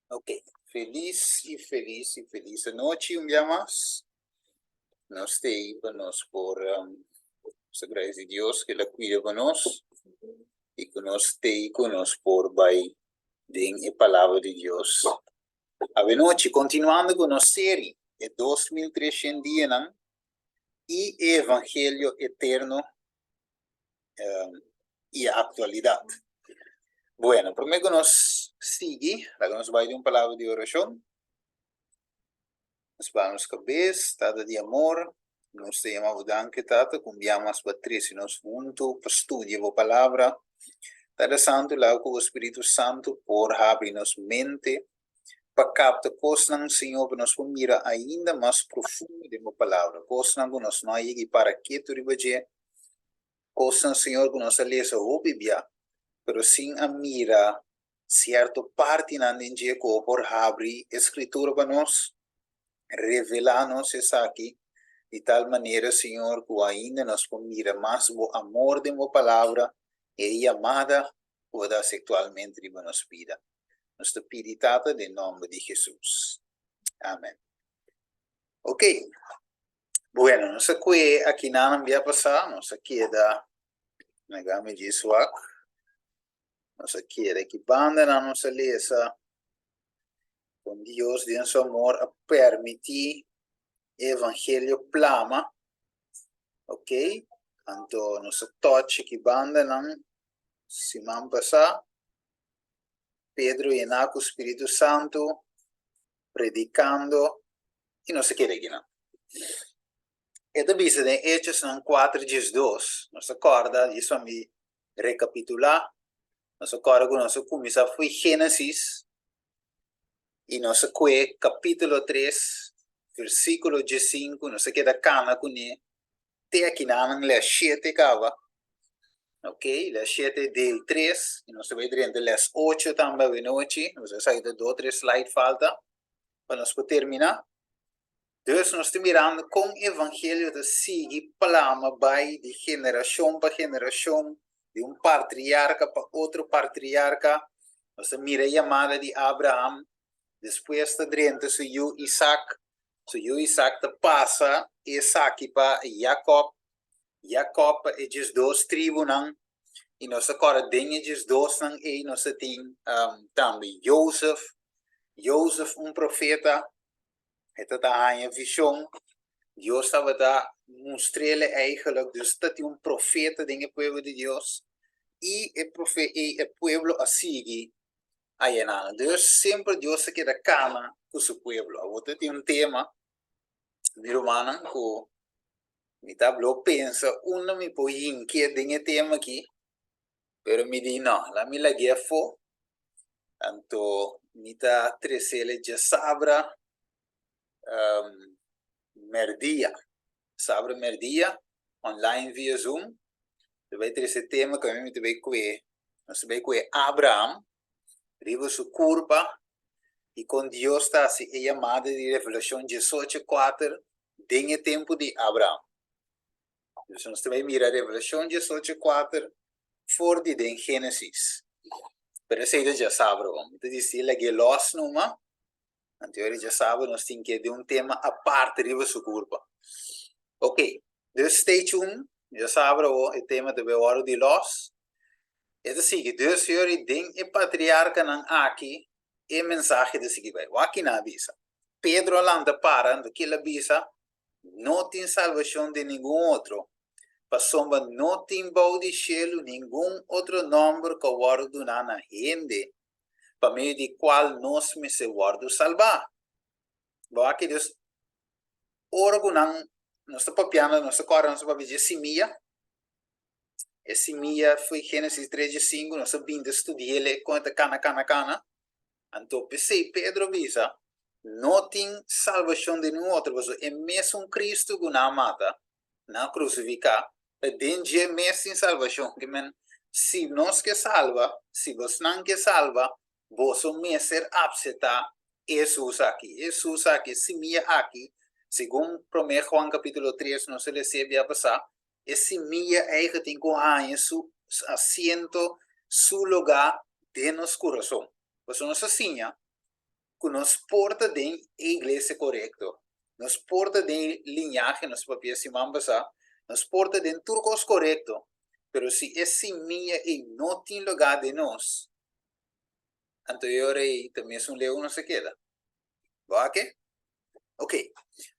Ok, felis i felis i felis anochi un bia mas. Nos ta ei pa nos por nos ta gradisi Dios ku el a kuida pa nos i ku nos ta ei ku nos por bai den e palabra di Dios. Awenochi, kontinuando ku nos seri e 2300 dianan i e evangelio eterno i e aktualidat. Bueno, promé ku nos sigui, laga nos bai den un palabra di orashon. Nos baha nos kabes, Tata di amor, nos ta yama bo danki, Tata, ku un bia mas bo a trese nos huntu pa studia bo palabra. Tata Santu, laga ku bo Spiritu Santu por habri nos mente pa kapta kosnan, Señor, pa nos por mira ainda mas profundo den bo palabra, kosnan ku nos no a yega i para ketu riba dje, Kosnan, Señor, ku nos a lesa hopi bia, pero sin a mira sierto partinan den dje ku bo por habri e Skritura pa nos, revelá nos esaki di tal manera, Señor, ku ainda nos por mira mas bo amor den bo Palabra i e yamada ku bo ta hasi aktualmente riba nos bida. Nos ta pidi, Tata, den nòmber di Hesus. Amen. Oke. Bueno, nos a kue akinan bia pasá, nos a keda na gami djis wak. Nos a keda ki bandanan nos a lesa kon Dios den su amor a permití e evangelio plama. Ok, anto nos a touch ki bandanan siman pasá. Pedro yená ku Spiritu Santu, predikando i nos a kere akinan. E ta bisa den Hechosnan kuater 12, nos a kòrda, djis pa mi rekapitulá, nos a kòrda ku nos a kuminsá fo'i Génesis i nos a kue kapítulo tres, versíkulo 15, nos a keda kana kuné te akinanan lès shete kaba, ok, lès shete deel tres, i nos ta bai drenta lès ocho tambe awenochi, nos a sa ku ta dos tres slide falta. pa nos por terminá. Dus nos ta mirando kon evangelio ta sigui plama bai di generashon pa generashon, di un partriarka pa otro partriarka. Nos ta mira e yamada di Abraham, despues ta drenta su yu Isak, su yu Isak ta pasa esaki pa Jakòb, Jakòb pa e 12 tribunan, i nos ta kòrda den e 12nan ei nos ta tin tambe Jozef, Jozef un profeta, e ta ta haña vishon, Dios tabata mustr'el eigenlijk, dus ta tin un profeta den e pueblo di Dios, i e profe i e pueblo a sigui ayanan. Dus semper Dios ta keda kana ku su pueblo. Awor ta tin un tema, mi rumannan, ku mi ta blo pensa unda mi por hinkié den e tema aki, pero mi di no, la mi lag'é afó, anto mi ta tresele djasabra merdia, sabra merdia online via zoom, ta bai trese tema ku mi ta bai kue, nos ta bai kue Abraham riba su kurpa i kon Dios ta hasi e yamada di Revelashon 18:4 den e tempu di Abraham. Dus nos ta bai mira Revelashon 18:4 for di den Génesis. Pero esei ta djasabra bon. Mi ta disidí lag'é lòs numa. Anto ora djasabra nos tin ke den un tema aparte riba su kurpa. Ok, dus stay tuned. Djasabra awo e tema ta bai wòrdu di lòs. E ta sigui. Dus yori den e patriarkanan aki e mensahe ta sigui bai. Wak kina a bisa. Pedro a lanta para, anto kil a bisa, No tin salbashon den ningun otro, pasobra no tin bou di shelu ningun otro nòmber ku a wòrdu duná na hende pa medio di kual nos mester wòrdu salbá. Bo aki dus, ora ku nan, nos ta papiando, nos ta kòrda, nos ta papia dje simia, e simia fo'i Génesis tres dje sinku, nos ta binti studi'el kon e ta kana, kana, kana. Anto p'esei Pedro bisa, No tin salbashon den ningun otro, pasobra e mesun Kristu ku nan a mata, nan a krusifiká, ta den dje mes tin salbashon. Ke men, si nos ke salba, si bosnan ke salba, boso mester apseptá Hesus aki. Hesus aki, e simia aki, segun Promé Juan kapítulo tres nos a lesa bia pasá, e simia ei ku tin ku haña su asiento, su lugá den nos kurason. Pasobra nos a siña. Ku nos por ta den e iglesia korekto, nos por ta den liñahe, nos papia siman pasá, nos por ta den tur kos korekto, pero si e simia ei no tin lugá den nos, anto e ora ei ta mesun leu nos a keda. Bo a ke? Ok.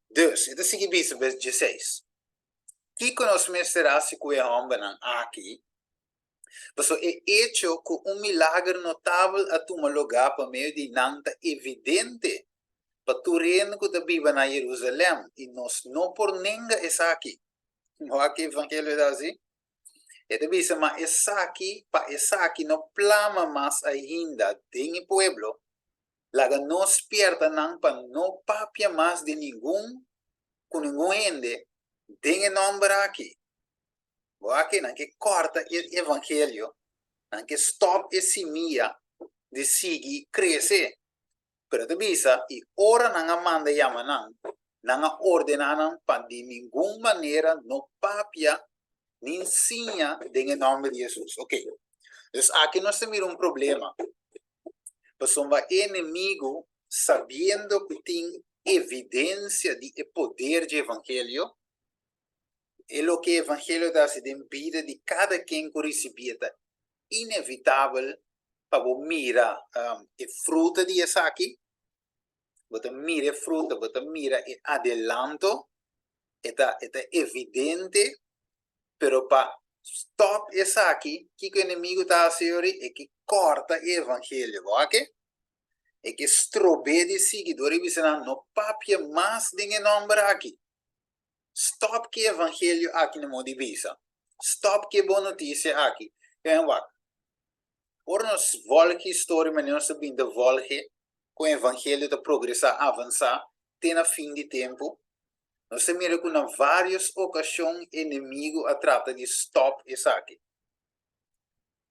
Dus, e ta sigui bisa bes dieseis, Kiko nos mester hasi ku e hòmbernan aki? Pasobra e echo ku un milager notabel a tuma lugá pa medio di nan ta evidente pa tur hende ku ta biba na Jerusalèm, i nos no por nenga esaki. Wak ki evangelio ta hasi? E ta bisa, Ma esaki, pa esaki no plama mas ainda den e pueblo, laga nos spièrta nan pa no papia mas di ningun ku ningun hende den e nòmber aki. Bo aki nan ke kòrta e evangelio, nan ke stòp e simia di sigui krese. Pero ta bisa, i ora nan a manda yama nan, nan a ordená nan pa di ningun manera no papia ni siña den e nòmber di Hesus. Oke, dus aki nos ta mira un problema, pasobra e enemigu, sabiendo ku tin evidensia di e poder dje evangelio, E loke e evangelio ta hasi den bida di kada ken ku risibí e ta inevitabel pa bo mira e fruta di esaki. Bo ta mira e fruta, bo ta mira e adelanto, e ta e ta evidente, pero pa stòp esaki, kiko e enemigu ta hasi yori? E ke kòrta e evangelio. Bo a ke? E ke strob'é di sigui dor e bisa nan, no papia mas den e nòmber aki. Stop ki evangelio aki na modo di bisa. Stop ki e bon notisia aki. Ken wak. Ora nos volg historia manera nos ta bin ta volge kon evangelio ta progresa, avansa te na fin di tempu, nos ta mira ku na varios okashon enemigu a trata di stop esaki.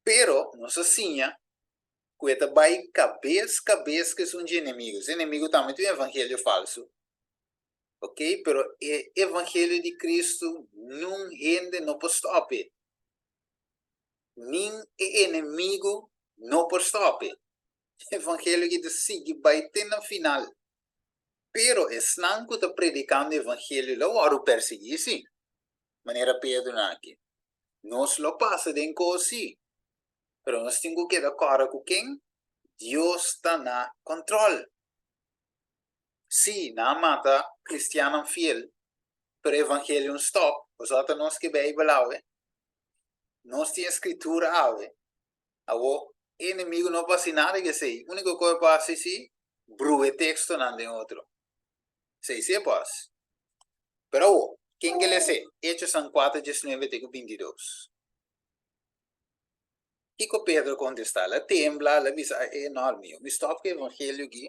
Pero nos a siña ku e ta bai kabes kabes ku esun dje enemigu. Es enemigu tambe tin un evangelio falsu. Ok, pero e evangelio di Cristo nun hende no por stop e. Nin e enemigo no por stop e. Evangelio aki ta sigui bai te na final. Pero esnan cu ta predicando evangelio lo worde persegui si, manera Pedro na aki. Nos lo pasa den cos si, pero nos tin cu keda cora cu ken? Dios ta na control. Sí, nan a mata kristiannan fiel, pero e evangelio no stòp. Pasobra ta nos ke Beibel awe. Nos tin e Skritura awe. Awor, e enemigu no por hasi nada ku esei. Úniko kos e por hasi si brua e tekstonan den otro. Esei sí e por hasi. Pero awor, ken ke les'é? Echosan kuater diesnuebe te ku bintidos. Kiko Pedro a kontestá? El a tembla, el a bisa, E no, mi mi stòp ku e evangelio aki.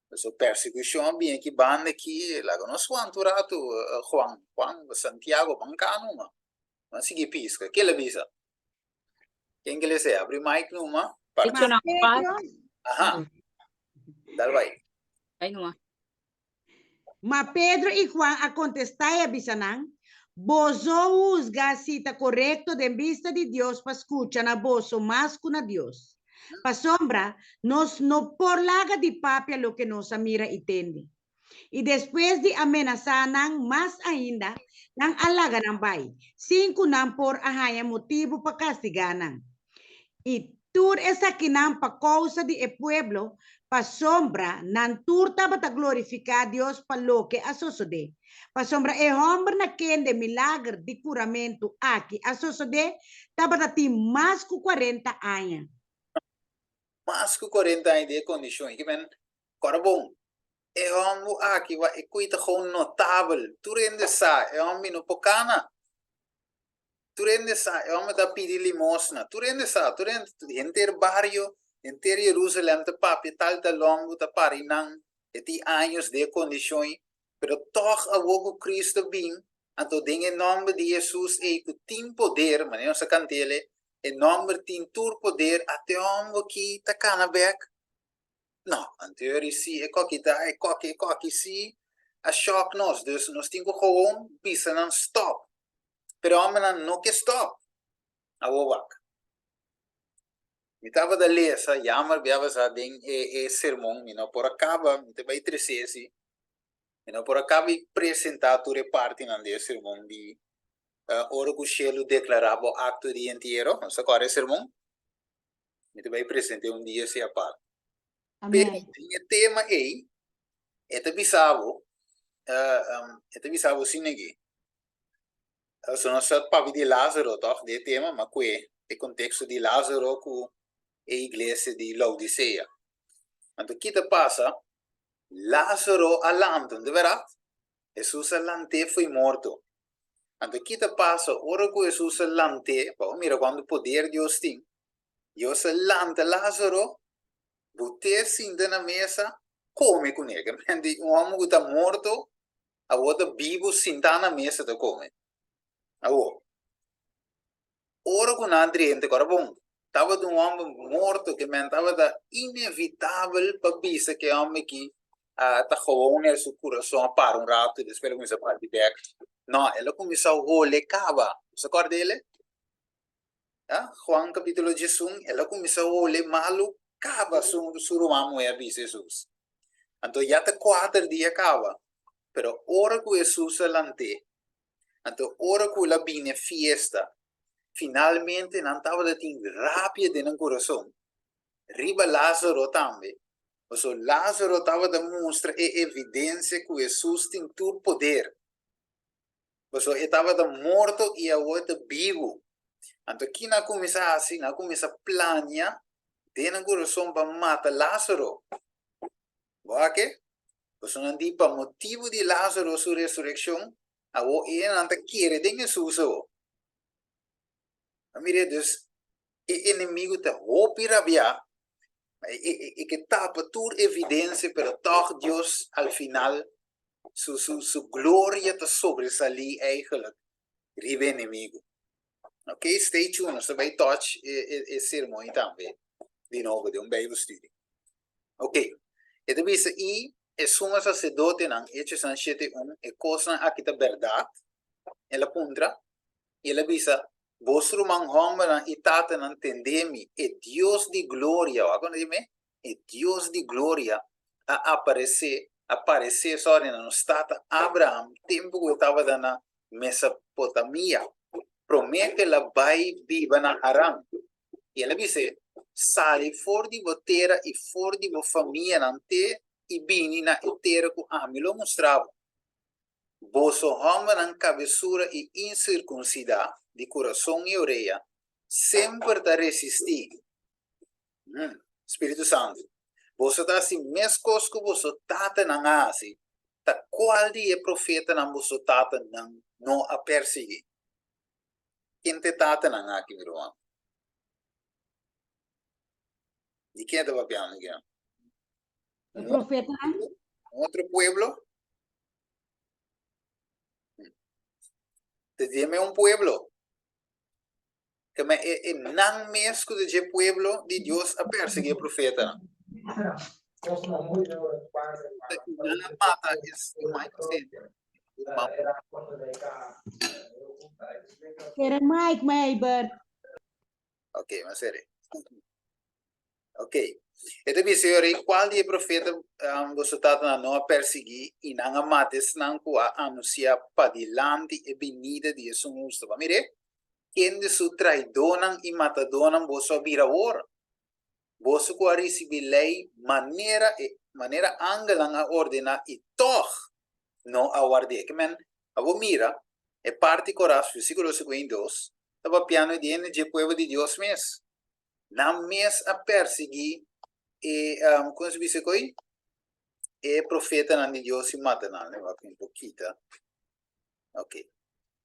Pasobra persekushon a bini aki banda aki, laga nos wanta un ratu, Juan, Juan, Santiago, ban ka numa. Ban sigui piska. Ke el a bisa? Ken ke les'é? Abri mic numa. Echonan Pedro. Aha. Dal bai. Bai numa. Ma Pedro i Juan a kontestá i a bisa nan, Boso husga si ta korekto den bista di Dios pa skucha na boso mas ku na Dios. Pasobra nos no por laga di papia loke nos a mira i tende. I despues di a menasá nan mas ainda, nan a laga nan bai, sin ku nan por a haña motibu pa kastigá nan. I tur esakinan pa kousa di e pueblo, pasobra nan tur tabata glorifiká Dios pa loke a sosodé. Pasobra e hòmber na kende milager di kuramentu aki a sosodé tabata tin mas ku kuarenta aña. Mas ku kuarenta aña di e kondishon ei. Kimen, kòrda bon, e hòmber aki wak e kuita gou notabel. Tur hende sa, e hòmber no por kana. Tur hende sa, e hòmber ta pidi limosna. Tur hende sa, tur hende, henter bario, henter Jerusalèm ta papia tal tal hòmber ta para einan, e tin años den e kondishon ei, pero tòg awor ku Cristo bin, anto den e nòmber di Hesus ei ku tin poder, manera nos a kant'el, e nòmber tin tur poder, ata e hòmber aki ta kana bèk. No, anterior i si e koki ta e koki e koki si a shòk nos, dus nos tin ku gewoon bisa nan stòp. Pero e hòmbernan no ke stòp. Awor wak. Mi tabata lesa, jammer bia basa den e e sermon, mi no por a kaba, mi ta bai trese si. Mi no por a kaba i presentá tur e partinan di e sermon di ora ku shelu deklará bo akto di entiero. Nos ta kòrda e sermon? Mi ta bai present'é un dia si apart. Pero Amén. den e tema ei, e ta bisa bo, e ta bisa bo asina aki, So nos ta papia di Lázaro tòg den e tema, ma kue e konteksto di Lázaro ku e iglesia di Laodisea. Anto ki ta pasa? Lázaro a lanta, no ta bèrdat? Hesus a lant'é fo'i morto. Anto ki ta pasa ora ku Hesus a lant'é? Bo a mira kuantu poder Dios tin. Dios a lanta Lázaro, bot'é sinta na mesa, kome kuné. Ke men di un hòmber ku ta morto awor ta bibu sintá na mesa ta kome. Awor, ora ku nan drenta, kòrda bon, tabata un hòmber morto ke men tabata inevitabel pa bisa ku e hòmber aki ta gewoon e su kurason a para un ratu i despues el a kuminsá parti bèk. No, el a kuminsá hole kaba. Bo sa kòrda el? Ah, Juan capítulo 11, el a kuminsá hole malu kaba, su, su ruman muhé a bisa Hesus. Anto ya ta kuater dia kaba. Pero ora ku Hesus a lant'é, anto ora ku el a bini e fiesta, finalmente nan tabata tin rabia den nan kurason riba Lázaro tambe, pasobra Lázaro tabata mustra e evidensia ku Hesus tin tur poder. Pasobra e tabata morto i awor e ta bibu. Anto ki nan a kuminsá hasi? Nan a kuminsá plania den nan kurason pa mata Lázaro. Bo a ke? Pasobra nan di pa motibu di Lázaro su resurekshon, awor e nan ta kere den Hesus awor. A mira, dus e enemigu ta hopi rabiá, e ke tapa tur evidensia, pero tòg Dios al final su su su gloria ta sobresalí eigenlijk riba e enemigu. Ok, stay tuned, nos ta bai touch e e e sermon tambe di nobo den un Bijbelstudie. Ok, e ta bisa i e sumo saserdotenan, Hechosnan 7:1, e kosnan aki ta bèrdat? El a puntra. I el a bisa, Boso ruman hòmbernan i tatanan, tendé mi, e Dios di gloria, wak unda di mi? E Dios di gloria a aparesé, a paresé, sòri, na nos tata Abraham tempu ku e tabata na Mesopotamia, promé ku el a bai biba na Haran. I el a bis'é, Sali for di bo tera i for di bo famianan te i bini na e tera ku ami lo mustra bo. Boso hòmbernan kabesura i insirkunsidá di kurason i orea semper ta resistí Spiritu Santu. Boso ta hasi meskos ku boso tatanan a hasi. Ta kual di e profetanan boso tatanan no a persiguí? Ken ta e tatanan aki, mi ruman? Di ken e ta papiando aki? E profetanan? Un otro pueblo? Te djeme un pueblo. Ke me e, e nan mes ku dje pueblo di Dios a persegui e profetanan. Nan a mata es Era Mike, Maybert. Ok, ma seri. Ok. E ta bisa yo rei, kual di e profeta um, boso tatanan no a persiguí i nan a mata esnan ku a anunsiá padilanti e binida di esun hustu? Pa mir'é, kende su traidónan i matadónan boso a bira awor? Boso ku a risibí lei manera e manera angelnan a ordená i tòg no a ward'é. Ke men, abo mira, e parti koras, versíkulo 52, ta papiando di hende dje pueblo di Dios mes. Nan mes a persiguí e, um, kon se bisa koi? E profetanan di Dios i mata nan. Leva un pokita. Ok.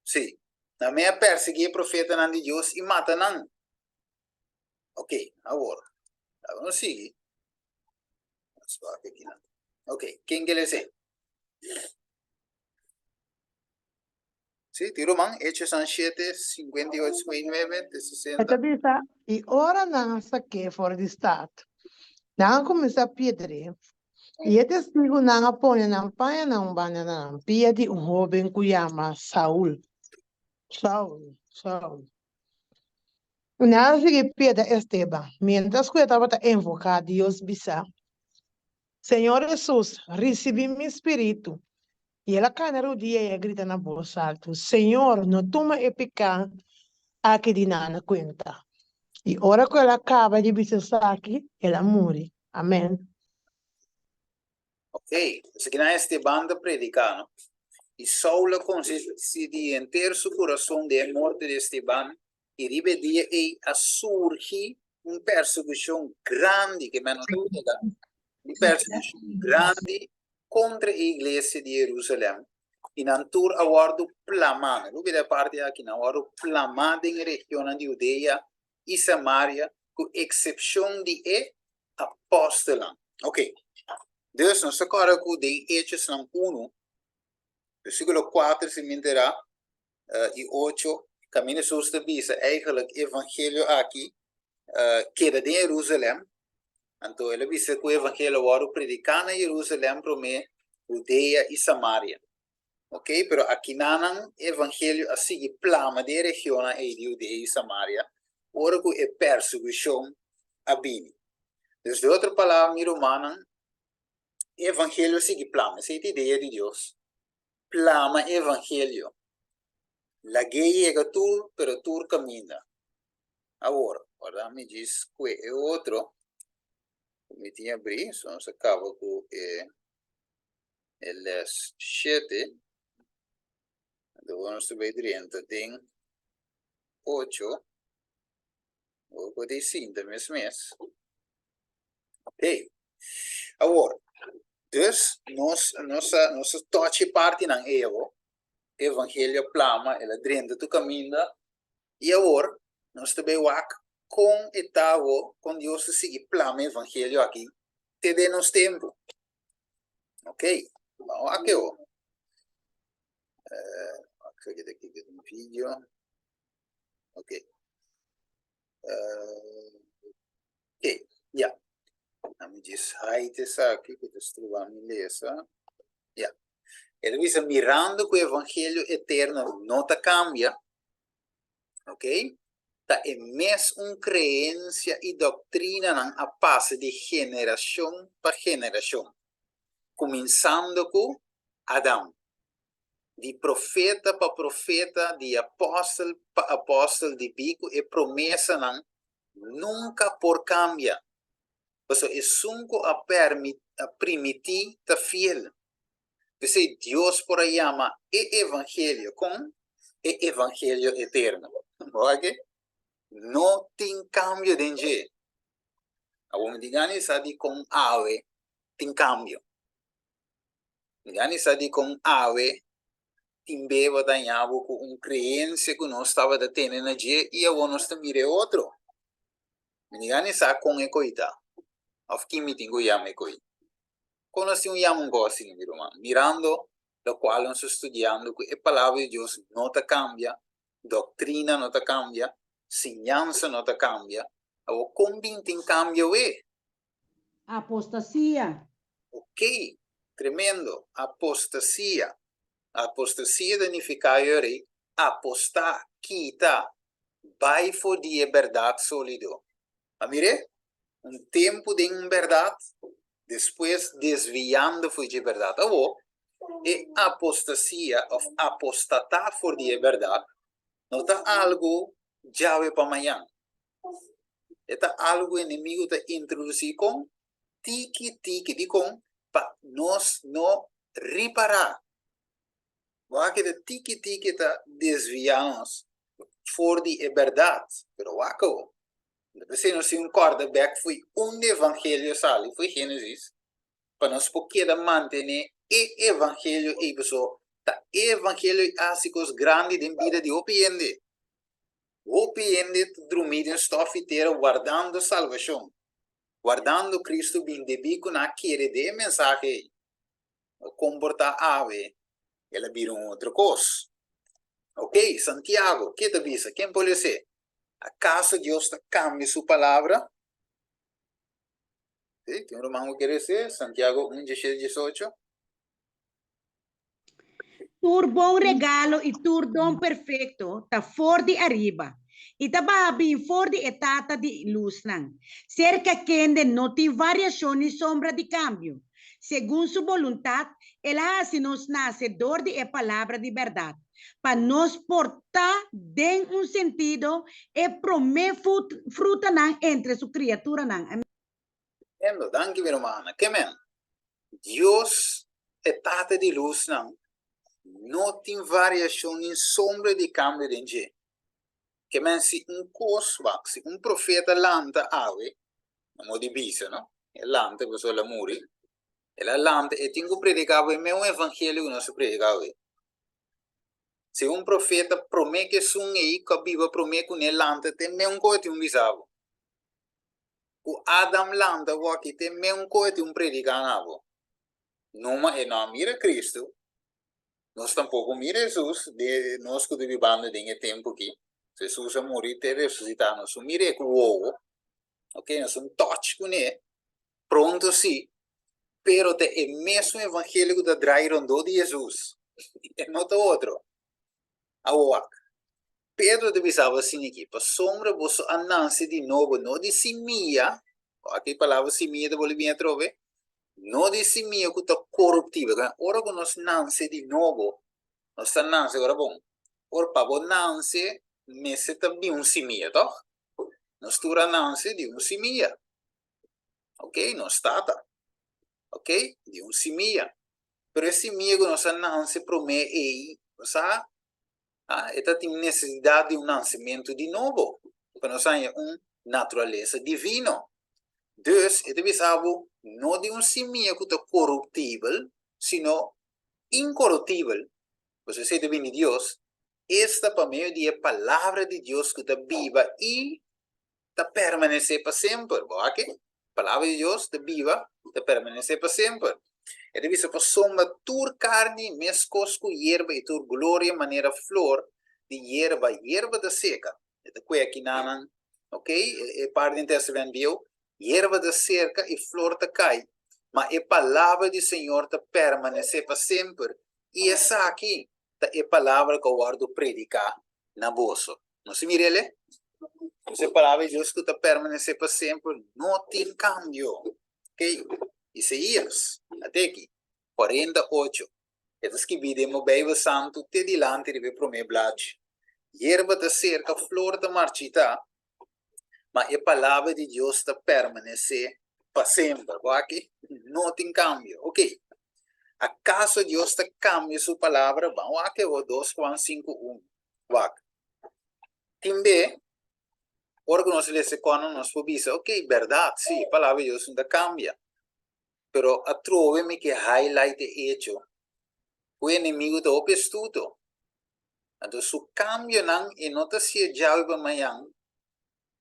Sí. Nan mes a persiguí e profetanan di Dios i mata nan. Ok, awor. Awor nos sigui. Nos wak aki nan. Ok, ken ke lese? Sí, tin ruman, Hechos 7, 58, 59 te E 60. ta bisa, I ora nan a sak'é for di stat, nan a kuminsá piedr'é, i e testigunan a pone nan pañanan un banda na nan pia di un hóben ku yama Saul. Saul, Saul. Nan a sigui piedra Esteban, miéntras ku e tabata invoká Dios bisa, Señor Hesus, risibí mi spiritu. I el a kai na rudia i a grita na bos altu, Señor, no tuma e piká aki di nan na kuenta. I ora ku el a kaba di bisa esaki, el a muri. Amèn. Ok, esaki nan Esteban ta prediká, no? I Saul a konsistí di henter su kurason den e morto di Esteban, i riba e dia ei a surgi un persekushon grandi, ke men no ta wega, un persekushon grandi kontra e iglesia di Jerusalèm, i nan tur a wòrdu plamá. No lubida e parti aki, nan a wòrdu plamá den e regionnan di Hudea i Samaria, ku eksepshon di e apòstelnan. Ok, dus nos ta kòrda ku den Hechosnan unu, versíkulo kuater si mi enterá, i ocho, kaminda Hesus ta bisa eigenlijk e evangelio aki keda den Jerusalèm, anto el a bisa ku e evangelio a wòrdu prediká na Jerusalèm promé Hudea i Samaria. Ok, pero akinanan e evangelio a sigui plama den e regionnan ei di Hudea i Samaria ora ku e persekushon a bini. Dus den otro palabra, mi rumannan, e evangelio a sigui plama. Esei ta idea di Dios, plama e evangelio. Lag'é yega tur, pero tur kaminda. Awor, ora mi djis kue e otro ku mi tin abrí, so nos a kaba ku e e les shete, anto awor nos ta bai drenta den ocho, awor por di sinta mes mes. Ok, awor, dus nos nos a nos a touch e partinan ei awor, e evangelio a plama, el a drenta tur kaminda, i awor nos ta bai wak kon e ta awor, kon Dios ta sigui plama e evangelio aki te den nos tempu. Ok, vamos a que o. Eh, aquí te quito un video. Ok. Uh, ok, ya. Ami djis hide esaki ku ta stroba mi lesa. Ya. E ta bisa mirando ku evangelio eterno no ta kambia, ok, ta e mes un creencia y doctrinanan a pasa di generacion pa generacion, cuminsando cu Adam, di profeta pa profeta, di apostel pa apostel, debí cu e promesanan nunca por cambia, pasobra esun cu a primiti ta fiel. P'esei Dios por a yama e evangelio kon e evangelio eterno. Bo wak ke? No tin kambio den dje. Awor mi tin gana di sa dikon awe tin kambio. Mi gana di sa dikon awe tin be bo ta haña bo ku un kreensia ku nos tabata tene na dje i awor nos ta mira e otro. Mi tin gana di sa kon e koi ta òf kin mi tin ku yama e koi. Kon nos tin un yama un gosi, mi ruman? Mirando lokual nos ta studiando ku e Palabra di Dios no ta kambia, doktrina no ta kambia, siñansa no ta kambia, awor kon bin tin kambio we? Apostasia. Ok, tremendo. Apostasia. Apostasia ta nifiká yori apostá, kita, bai for di e bèrdat sólido. A mir'é? Un tempu den un bèrdat, despues desviando for dje bèrdat. Awor, e apostasia òf apostatá for di e bèrdat no ta algu djawe pa mañan. E ta algu ku enemigu ta introdusí kon? Tiki tiki. Dikon? Pa nos no ripará. Bo a keda tiki tiki ta desviá nos for di e bèrdat. Pero wak awor, P'esei nos tin un kòrda bèk fo'i unda evangelio sali, fo'i Génesis, pa nos por keda mantené e evangelio ei, pasobra ta e evangelio ei a hasi kos grandi den bida di hopi hende. Hopi hende ta drumí den stòf i tera wardando salbashon, wardando Kristu bin debí ku nan a kere den e mensahe ei. No komportá awe, el a bira un otro kos. Ok, Santiago, ke ta bisa? Ken por les'é? Akaso Dios ta kambia su palabra? Sí, tin un ruman ku kere les'é? Santiago un, diesshete, diesocho. Tur bon regalo i tur don perfekto ta for di ariba. I ta baha bin for di e Tata di lusnan, serka kende no tin variashon ni sombra di kambio. Segun su boluntat, el a hasi nos nase dor di e palabra di bèrdat, pa nos por ta, den un sentido, e promé frutanan entre su kriaturanan. Amen. Tremendo, danki mi rumannan. Ke men? Dios, e Tata di lusnan, no tin variashon ni sombra di kambio den dje. Ke men si un kos wak, si un profeta lanta awe, no mo di bisa no, e lanta pasobra el a muri, el a lanta, e tin ku prediká bo e meun evangelio ku nos a prediká awe. Si un profeta promé ku esun ei ku a biba promé kuné lanta te meun kos e tin un bisa bo. Ku Adam lanta awor-aki te meun kos e tin un prediká na bo. Numa e no a mira Cristo, nos tampoco mira Hesus, de nos cu ta bibando den e tempo aki. Hesus a muri te resucita, nos no mir'e cu wowo, ok, nos no touch cune, pronto si, pero ta e mesun evangelio cu ta draai rondó di Hesus, e no ta otro. Awor, Pedro ta bisa bo asina aki, Pasobra boso a nase di nobo, no di simia, aki e palabra simia ta bolbe bini atrobe, no di simia ku ta koruptibel. Ora ku nos nase di nobo, nos ta nase, ora bon, ora pa bo nase mester ta bin un simia, tòg? Nos tur a nase di un simia, ok, nos tata, ok, di un simia. Pero e simia ku nos a nase promé ei, bo sa, ah, e ta tin nesesidat di un nansementu di nobo pa nos haña un naturalesa divino. Dus, e ta bisa bo, no di un simia ku ta koruptibel, sino inkoruptibel, pasobra esei ta bini di Dios, esta pa medio di e Palabra di Dios ku ta biba i ta permanesé pa semper. Bo wak? Palabra di Dios ta biba, ta permanesé pa semper. E ta bisa pasobra tur karni meskos ku yerba i tur gloria manera flor di yerba, yerba ta seka. E ta kue akinanan, ok, e parti den Testament Bieu, yerba ta serka i flor ta kai, ma e palabra di Señor ta permanesé pa semper, i esaki ta e palabra ku a wòrdu prediká na boso. Nos a mira el e? Nos e palabra di Dios ku ta permanesé pa semper no tin kambio. Ok, Isaías, ate aki, 48, e ta skibí den bo Beibel Santu te dilanti riba e promé blachi. Yerba ta serka, flor ta marchitá, ma e palabra di Dios ta permanesé pa semper. Bo aki? No tin kambio. Ok. Akaso Dios ta kambia su palabra? Ban wak e ho, 2 Juan 5, 1. Wak. Tin be, ora ku nos lesa e kònan nos por bisa, ok, bèrdat, sí, e palabra di Dios no ta kambia. Pero atrobe mi ke highlight e echo ku e enemigu ta hopi astuto. Anto su kambionan e no ta si'e djawe pa mañan,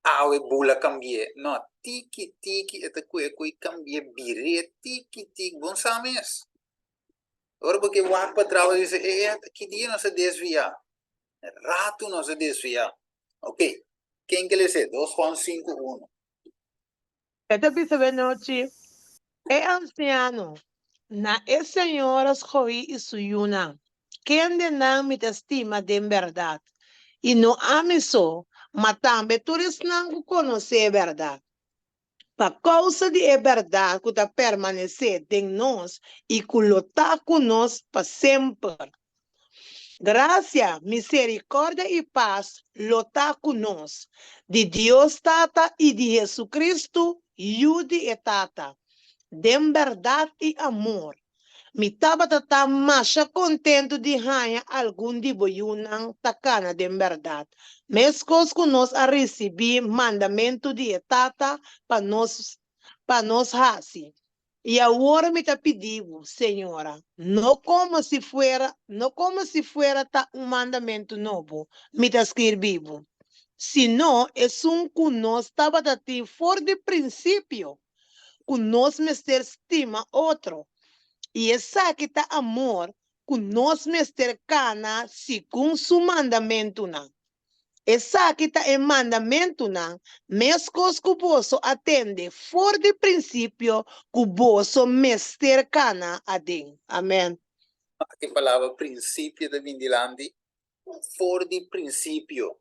awe bula kambi'é. No, tiki tiki e ta kue ku e kambi'é, bir'é tiki tiki. Bon sa mes. Ora bo ke wak pa tras bo ta bisa, e e, ki dia nos a desviá? Ratu nos a desviá. Ok, ken ke les'é? Dos Juan sinku unu. E ta bisa benochi e ansiano, Na e señora skohí i su yunan, kendenan mi ta stima den bèrdat, i no ami so, ma tambe tur esnan ku konosé e bèrdat. Pa kousa di e bèrdat ku ta permanesé den nos i ku lo ta ku nos pa semper. Grasia, miserikòrdia i pas lo ta ku nos, di Dios Tata i di Hesu-Kristu, Yu di e Tata, den bèrdat i amor. Mi tabata ta masha kontentu di haña algun di bo yunan ta kana den bèrdat, meskos ku nos a risibí mandamentu di e Tata pa nos pa nos hasi. I awor mi ta pidi bo, señora, no komo si fuera, no komo si fuera ta un mandamentu nobo mi ta skirbi bo, sino esun ku nos tabata tin for di prinsipio, ku nos mester stima otro. I esaki ta amor, ku nos mester kana segun su mandamentunan. Esaki ta e mandamentunan, meskos ku boso a tende for di prinsipio ku boso mester kana aden. Amen. E palabra prinsipio ta bin dilanti for di prinsipio.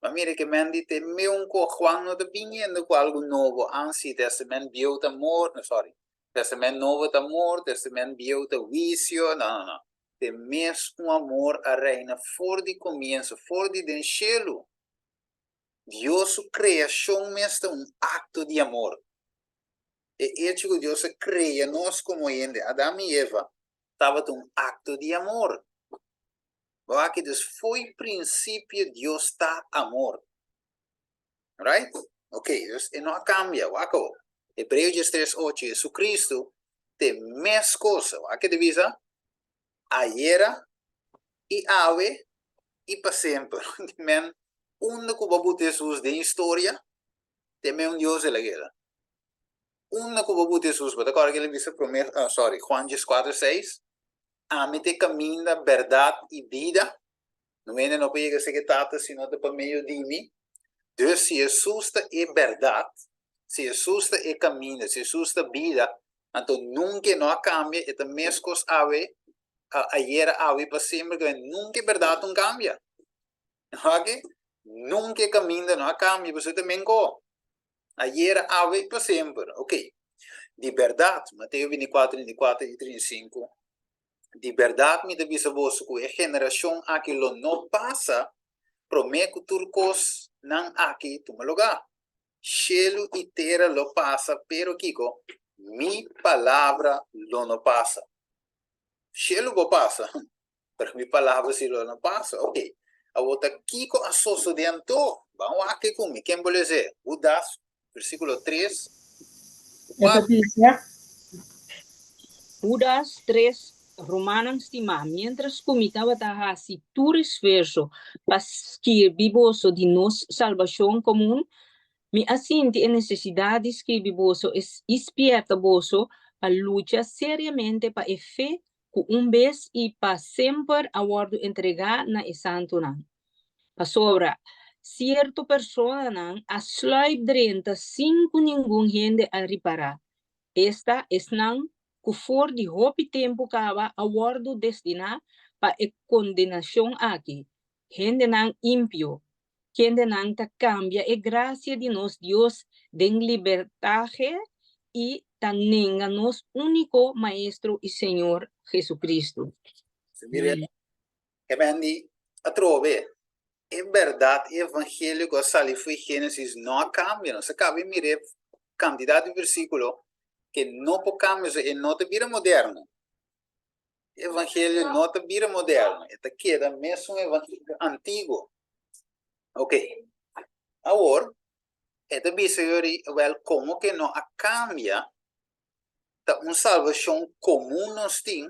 Ma mira ke men di te meun ku Juan no ta biniendo ku algu nobo, ansi Testament Bieu ta mor, no sorry, Testament Nobo ta mor, Testament Bieu ta wisio, no no no, te mes un amor a reina for di komienso, for di den shelu. Dios su kreashon mes ta un akto di amor. E echo ku Dios a krea nos komo hende, Adam i Eva, tabata un akto di amor. Bo aki dus fo'i prinsipio Dios ta amor. Right? Ok, dus e no a kambia. Wak awor. Hebreo diestres ocho, Jesucristo te mes cosa. Wak ke ta bisa? Ayera i awe i pa semper. Men, unda ku bo a buta Jesus den historia, te meun Dios el a keda. Unda ku bo buta Jesus, bo ta kòrda ke el a bisa promé, sorry, Juan dieskuater seis, Ami ta e kaminda, bèrdat i bida. No hende no por yega serka e Tata si no ta pa medio di mi. Dus si Jesus ta e bèrdat, si Jesus ta e kaminda, si Jesus ta bida, anto nunka e no a kambia, e ta meskos awe, ayera, awe i pa semper, nunka e bèrdat no kambia. Oke? Nunka e kaminda no a kambia, pasobra e ta menko. Ayera, awe i pa semper. Ok. Di bèrdat, Mateo bintikuater, 34 i 35, Di bèrdat mi ta bisa boso ku e generashon aki lo no pasa promé ku tur kosnan aki tuma lugá. Shelu i tera lo pasa, pero kiko? Mi palabra lo no pasa. Shelu por pasa, Pero mi palabra si lo no pasa. Ok. Awor ta kiko a sosodé anto? Ban wak ku mi. Ken bo lese? Hudas, versíkulo 3. E ta bisa. Hudas 3, Rumannan stimá, miéntras ku mi tabata hasi tur esfuerso pa skirbi boso di nos salbashon komun, mi a sinti e nesesidat di skirbi boso i spièrta boso pa lucha seriamente pa e fe ku un bes i pa semper a wòrdu entregá na e santunan. Pasobra sierto personanan a sluip drenta sin ku ningun hende a ripará, esta, esnan ku for di hopi tempu kaba a wòrdu destiná pa e kondenashon aki, hendenan impio, kendenan ta kambia e grasia di nos Dios den libertahe i ta nenga nos úniko Maestro i Señor, Jesucristo. Mira, e bende atrobe, e bèrdat, e evangelio ku a sali fo'i Génesis no a kambia. Nos a kaba di mira e kantidat di versíkulo ke no por kambia, osea e no ta bira moderno. E evangelio no ta bira moderno, e ta keda mesun evangelio antiguo. Ok, awor e ta bisa yori, wel, como ke no a cambia, ta un salvacion comun nos tin,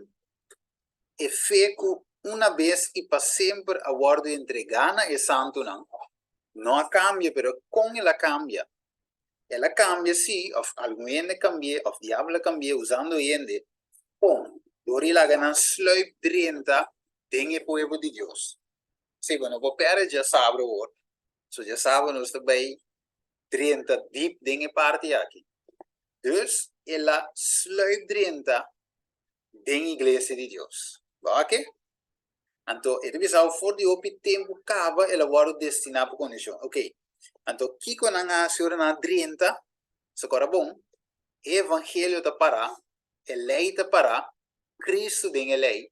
e fe cu una bes y pa semper a wordo entrega na e santunan, no a cambia, pero con el a cambia? El a cambia si, of algun hende cambi'é, of diabel a cambi'é usando hende, con? Dor di laga nan sluip drenta den e pueblo di Dios. Si, bo no por perde djasabra awor, so djasabra nos ta bay drenta diep den e parti aki. Dus el a sluip drenta den iglesia di Dios. Bo a ke? Anto e ta bisa for di hopi tempu kaba el a wòrdu destiná pa kondishon. Ok, anto kiko nan a hasi ora nan a drenta? Sokora bon, e evangelio ta pará, e lei ta pará, Kristu den e lei,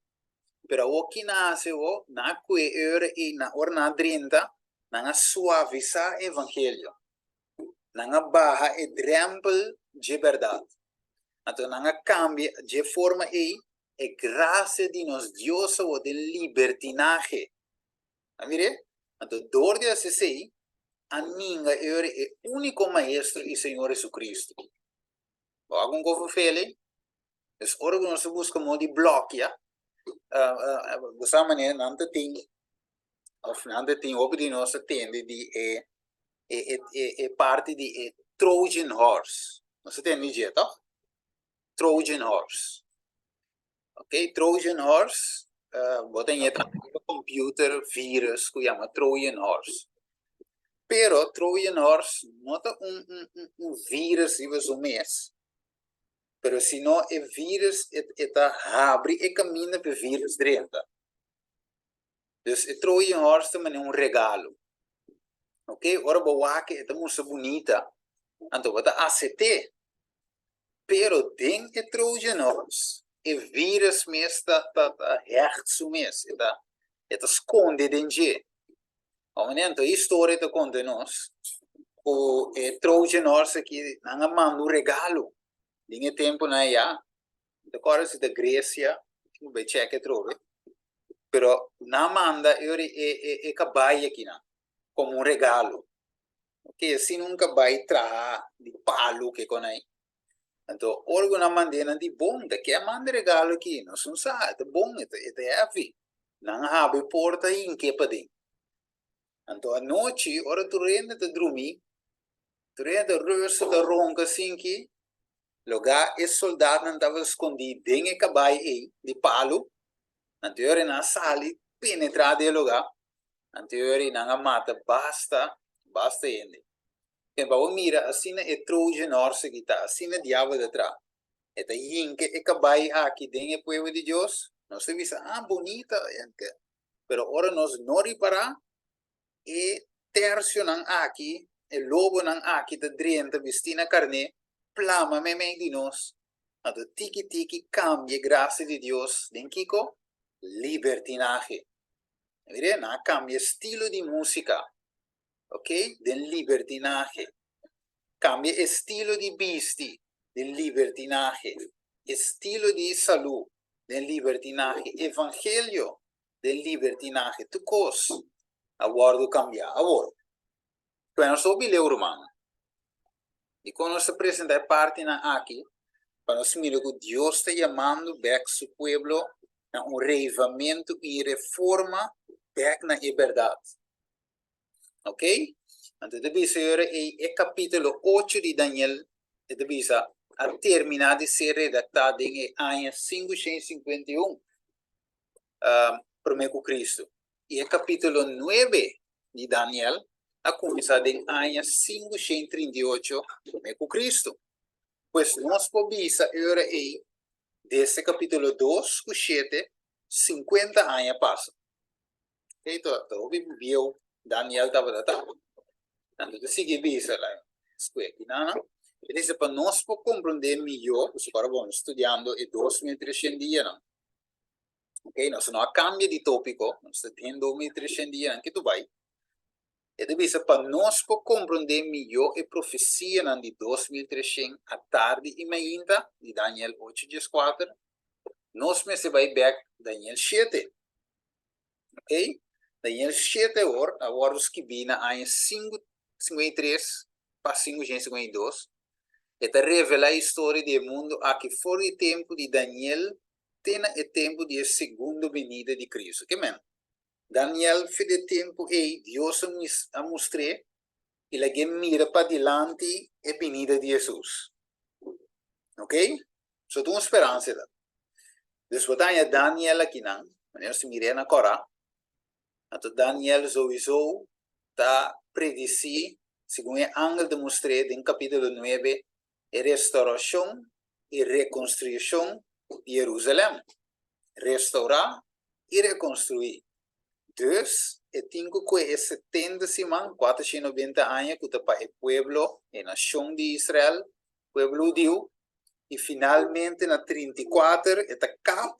pero awor ki nan a hasi awor? Nan a kue e ora ei, nan ora nan a drenta, nan a suavisá e evangelio. Nan a baha e drèmpel dje bèrdat. Anto nan a kambia dje forma ei E gracia di nos Dios awor den libertinahe. A mir'é? Anto dor di hasi esei, a ninga e ora e úniko Maestro i Señor Jesucristo. Bo a kon kofu fele? Es ora ku nos ta buska modo di blòkia, bo sa manera nan ta tin, òf nan ta tin, hopi di nos ta tende di e e e e parti di e Trojan horse. Nos ta tende di dje, tòg? Trojan horse. Ok, Trojan horse, uh, bo ta ñe computer virus ku yama Trojan horse. Pero Trojan horse no ta un, un, un, un virus riba su mes, pero sino e virus e, e ta habri e kaminda pa e virus drenta. Dus e Trojan horse ta manera un regalo. Ok, ora bo wak e ta mustra bunita, anto bo ta asept'é. Pero den e Trojan horse, e virus mes ta ta ta hecht su mes, e ta e ta skonde den dje. Awor anto e historia ta konta nos ku e Trojan horse aki nan a manda un regalo den e tempunan ayá, Mi ta kòrda si ta Grecia, mi bai chèk atrobe, pero nan manda e ora e e e kabai akinan komo un regalo. Ok, asina un kabai traha di palu ke kon ai. Anto ora ku nan mand'é nan di bon, ta ke a manda e regalo aki? Nos no sa, e ta bon, e ta e ta heavy. Nan a habri e porta i hink'é paden. Anto anochi ora tur hende ta drumí, tur hende ta rùstu ta ronka asinki, Logá e soldatnan tabata skondí den e kabai ei di palu, anto e ora nan a sali penetrá den e lugá, anto e ora nan a mata basta, basta hende. Ken pa bo mira asina e Trojan horse aki ta, asina diabel ta traha. E ta yinka e kabai aki den e pueblo di Dios, nos ta bisa, ah, bonita, pero ora nos no ripará, E tercionan aki, e lobonan aki ta drenta bistí na carné, plama meimei di nos, anto tiki tiki cambia e gracia di Dios den kico? Libertinahe. Mire, nan a cambia estilo di musica, ok, den libertinahe. Cambia estilo di bisti den libertinahe, estilo di salú den libertinahe, evangelio den libertinahe tur kos a wòrdu kambiá. Awor, ku nos hopi leu rumannan, dikon nos ta presentá e partinan aki? Pa nos mira ku Dios ta yamando bèk su pueblo na un reivamentu i reforma bèk na e bèrdat. Ok? Anto e ta bisa e ora ei e kapítulo ocho di Daniel, e ta bisa, a terminá di ser redaktá den e aña 551 promé ku Kristu. I e kapítulo nuebe di Daniel a kuminsá den aña 538 promé ku Kristu. Pues nos por bisa e ora ei, desde kapítulo dos ku shete, sinkuenta aña pasa. Ei ta ta hopi bieu Daniel tabata ta. Anto ta sigui bisa la skwe kinan. E dice pa nos por comprende mihó, pasobra ora bo studiando e 2300 dianan. Ok, nos no a cambia di tópico, nos ta den 2300 dianan ke tu bai. E ta bisa pa nos por comprende mihó e profecianan di 2300 atardi i mainta di Daniel 8:14, nos mester bai bek Daniel 7. Ok, Daniel 7 or a wòrdu skibí na aña 553 pa 552. E ta revelá e historia di e mundu aki for di tempu di Daniel te na e tempu di e segundo benida di Cristo. Ke men? Daniel for di e tempu ei Dios a mustr'é i lag'é mira padilanti e binida di Hesus. Ok? So ta un speransa ta. Dus bo ta haña Daniel akinan, manera nos ta mir'é na Kòrá. Anto Daniel souiso ta predisí, segun e angel ta mustr'é den kapítulo nuebe, e restaurashon i rekonstruishon di Herusalèm. Restourá i rekonstruí. Dus, e tin ku kue e setenta siman, 490 aña, ku ta pa e pueblo, e nashon di Israel, pueblo hudiu, i finalmente na 34 e ta kap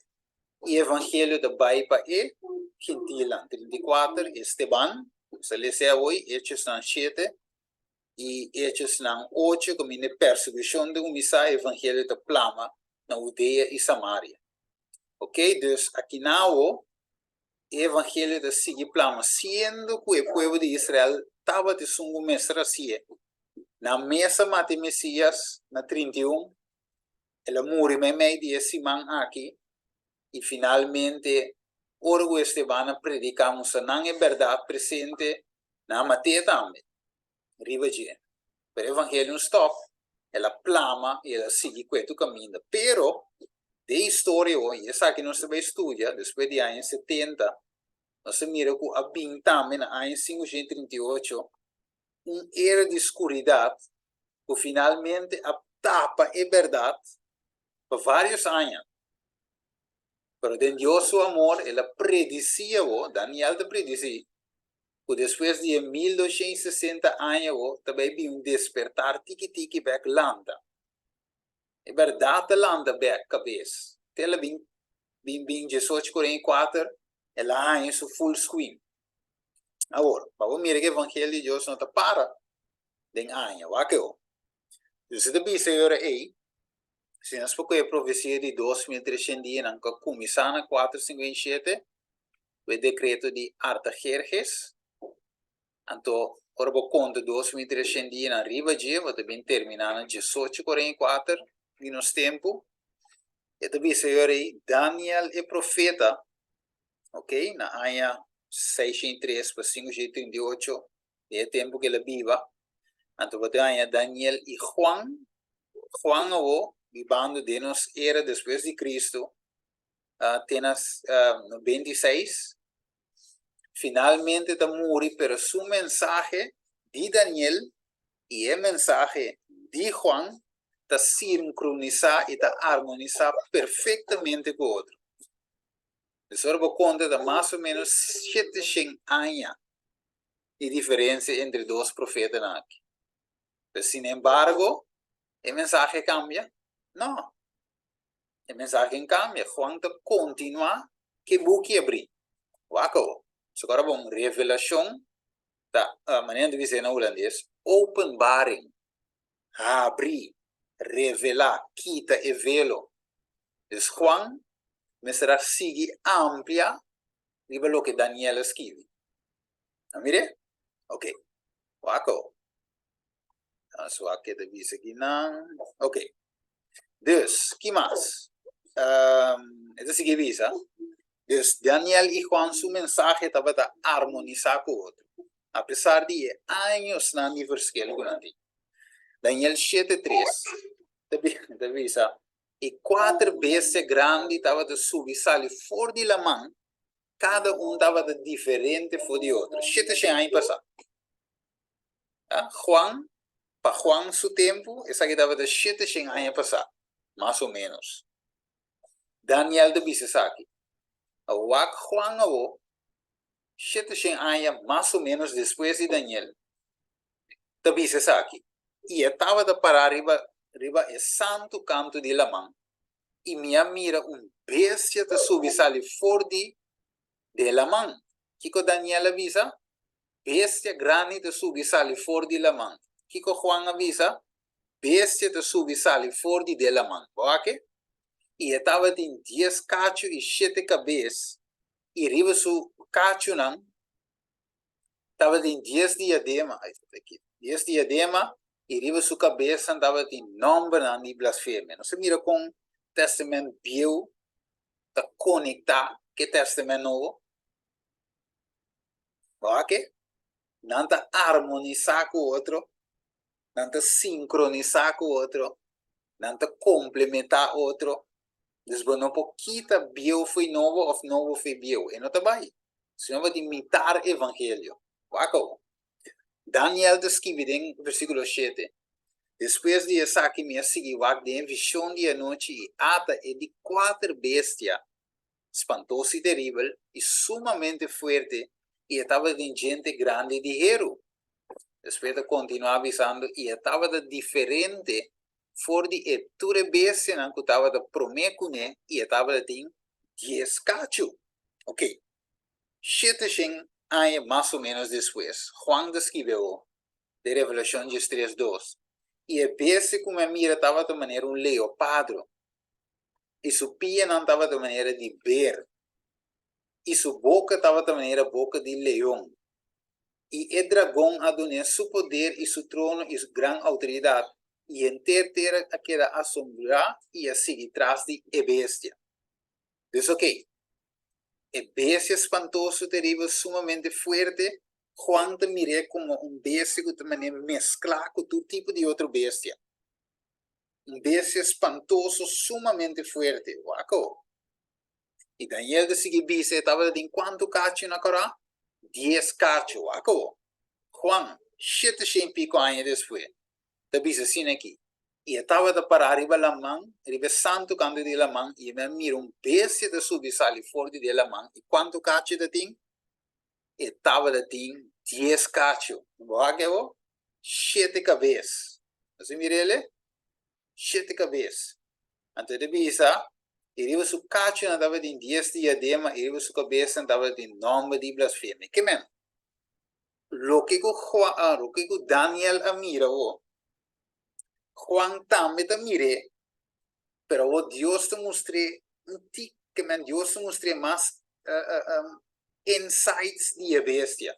i evangelio ta bai pa e gentilnan. 34 Esteban, nos a lesa awoi, Hechosnan 7 i Hechosnan 8, kaminda e persekushon ta kuminsá, evangelio ta plama na Hudea i Samaria. Ok, dus akinan awo e evangelio ta sigui plama, siendo ku e pueblo di Israel tabata esun ku mester hasié. Nan mes a mata e Mesías na 31, el a muri meimei di e siman aki, i finalmente ora ku Esteban a prediká mustra nan e bèrdat presente, nan a mat'é tambe riba dje. Pero e evangelio no stòp, el a plama i el a sigui ku e tur kaminda. Pero den historia hoy, i esaki nos ta bai studia despues di aña 70, nos ta mira ku a bin tambe na aña 538 un era di skuridat ku finalmente a tapa e bèrdat pa vários aña. Pero den Dios su amor el a predisí awor, Daniel ta predisí. Ku despues di e 1260 aña awo ta bai bin un despertar tiki tiki bek lanta. E bèrdat ta lanta bek kabes. Te el a bin bin bin 1844 el a haña su full swing. Awor, pa bo mira ku evangelio di Dios no ta para den aña, wak e o. Dus e ta bisa e ora ei, si nos por kohe e profesia di 2300 dianan ku a kuminsá na 457 ku e dekreto di Artajerjes, anto ora bo konta 2300 dianan riba dje, bo ta bin terminá na 1844 di nos tempu. E ta bisa e ora ei, Daniel e profeta, ok, na aña 603 pa 538 den e tempu ku el a biba, anto bo ta haña Daniel i Juan, Juan awo bibando den nos era despues di Cristo te na 96, finalmente ta muri pero su mensahe di Daniel i e mensahe di Juan ta sincronisá i ta armonisá perfectamente ku otro. Dus ora bo konta ta mas o ménos 700 aña di diferensia entre dos profetanan aki. Pero sin embargo, e mensahe a kambia? No. E mensahe a kambia. Juan ta kontinuá ku e buki abrí. Wak awor. So ora bon, Revelashon ta, manera nan ta bisa na hulandes, openbaring, habrí, revelá, kita e velo. Dus Juan mester a sigui amplia riba loke Daniel a skibi. A mir'é? Ok. Wak awor. Nos wak ke ta bisa kinan. Ok. Dus, ki mas? Um, e ta sigui bisa. Dus, Daniel i Juan su mensahe tabata armonisá ku otro, apesar di e añosnan di verschil ku nan tin. Daniel 7:3 ta ta bisa, E kuater bestia grandi tabata subi sali for di laman, kada un tabata diferente for di otro. 700 aña pasá. Juan, pa Juan su tempu, esaki tabata 700 aña pasá, mas o ménos. Daniel ta bisa esaki. A wak Juan awó, 700 aña mas o ménos despues di Daniel, ta bisa esaki, I e tabata pará riba riba e santu kantu di laman, i mi a mira un bestia ta subi sali for di den laman. Kiko Daniel a bisa? Bestia grandi ta subi sali for di laman. Kiko Juan a bisa? Bestia ta subi sali for di den laman. Bo wak e? I e tabatin dies kachu i shete kabes, i riba su kachunan tabatin dies diadema, ai, aki, dies diadema, i riba su kabesnan tabatin nòmbernan di blasfemia. Nos a mira kon Tèstamènt Bieu ta konektá ku e Tèstamènt Nobo. Bo wak e? Nan ta armonisá ku otro, nan ta sinkronisá ku otro, nan ta komplementá otro. Dus bo no por kita bieu fo'i nobo òf nobo fo'i bieu. E no ta bai. Sino bo tin mitar evangelio. Wak awor. Daniel ta skibi den versíkulo 7, Despues di esaki mi a sigui wak den e vishon di anochi i ata e di kuater bestia spantoso i teribel i sumamente fuerte i e tabatin djente grandi di heru. Despues e ta kontinuá bisando, I e tabata diferente for di e tur e bestianan ku tabata promé kuné i e tabatin dies kachu. Oké, 700 aña mas o ménos despues, Juan ta skibi awor den Revelashon 13 dos, I e bestia ku mi a mira tabata manera un leopardo, i su pianan tabata manera di ber, i su boka tabata manera boka di leon. I e dragon a dun'é su poder i su trono i su gran outoridat, i henter tera a keda asombrá i a sigui tras di e bestia. Dus oké, e bestia spantoso, teribel, sumamente fuerte, Juan ta mir'é komo un bestia ku ta manera mesklá ku tur tipo di otro bestia. Un bestia spantoso, sumamente fuerte. Wak awor. I Daniel ta sigui bisa e tabata tin kuantu kachu na kòrá? Dies kachu. Wak awor. Juan, 700 i piko aña despues, ta bisa asina aki, I e tabata pará riba laman, riba e santu kantu di laman, i mi a mira un bestia ta subi sali for di den laman, i kuantu kachu e ta tin? E tabata tin. Dies kachu. Bo wak awor? Shete kabes. Nos a mira el? Shete kabes. Anto e ta bisa, i riba su kachunan tabatin dies diadema, i riba su kabesnan tabatin nòmber di blasfemia. Ke men? Loke ku Juan, loke ku Daniel a mira awor, Juan tambe ta mir'é, pero awor Dios ta mustr'é un tik, ke men Dios ta mustr'é mas insights di e bestia.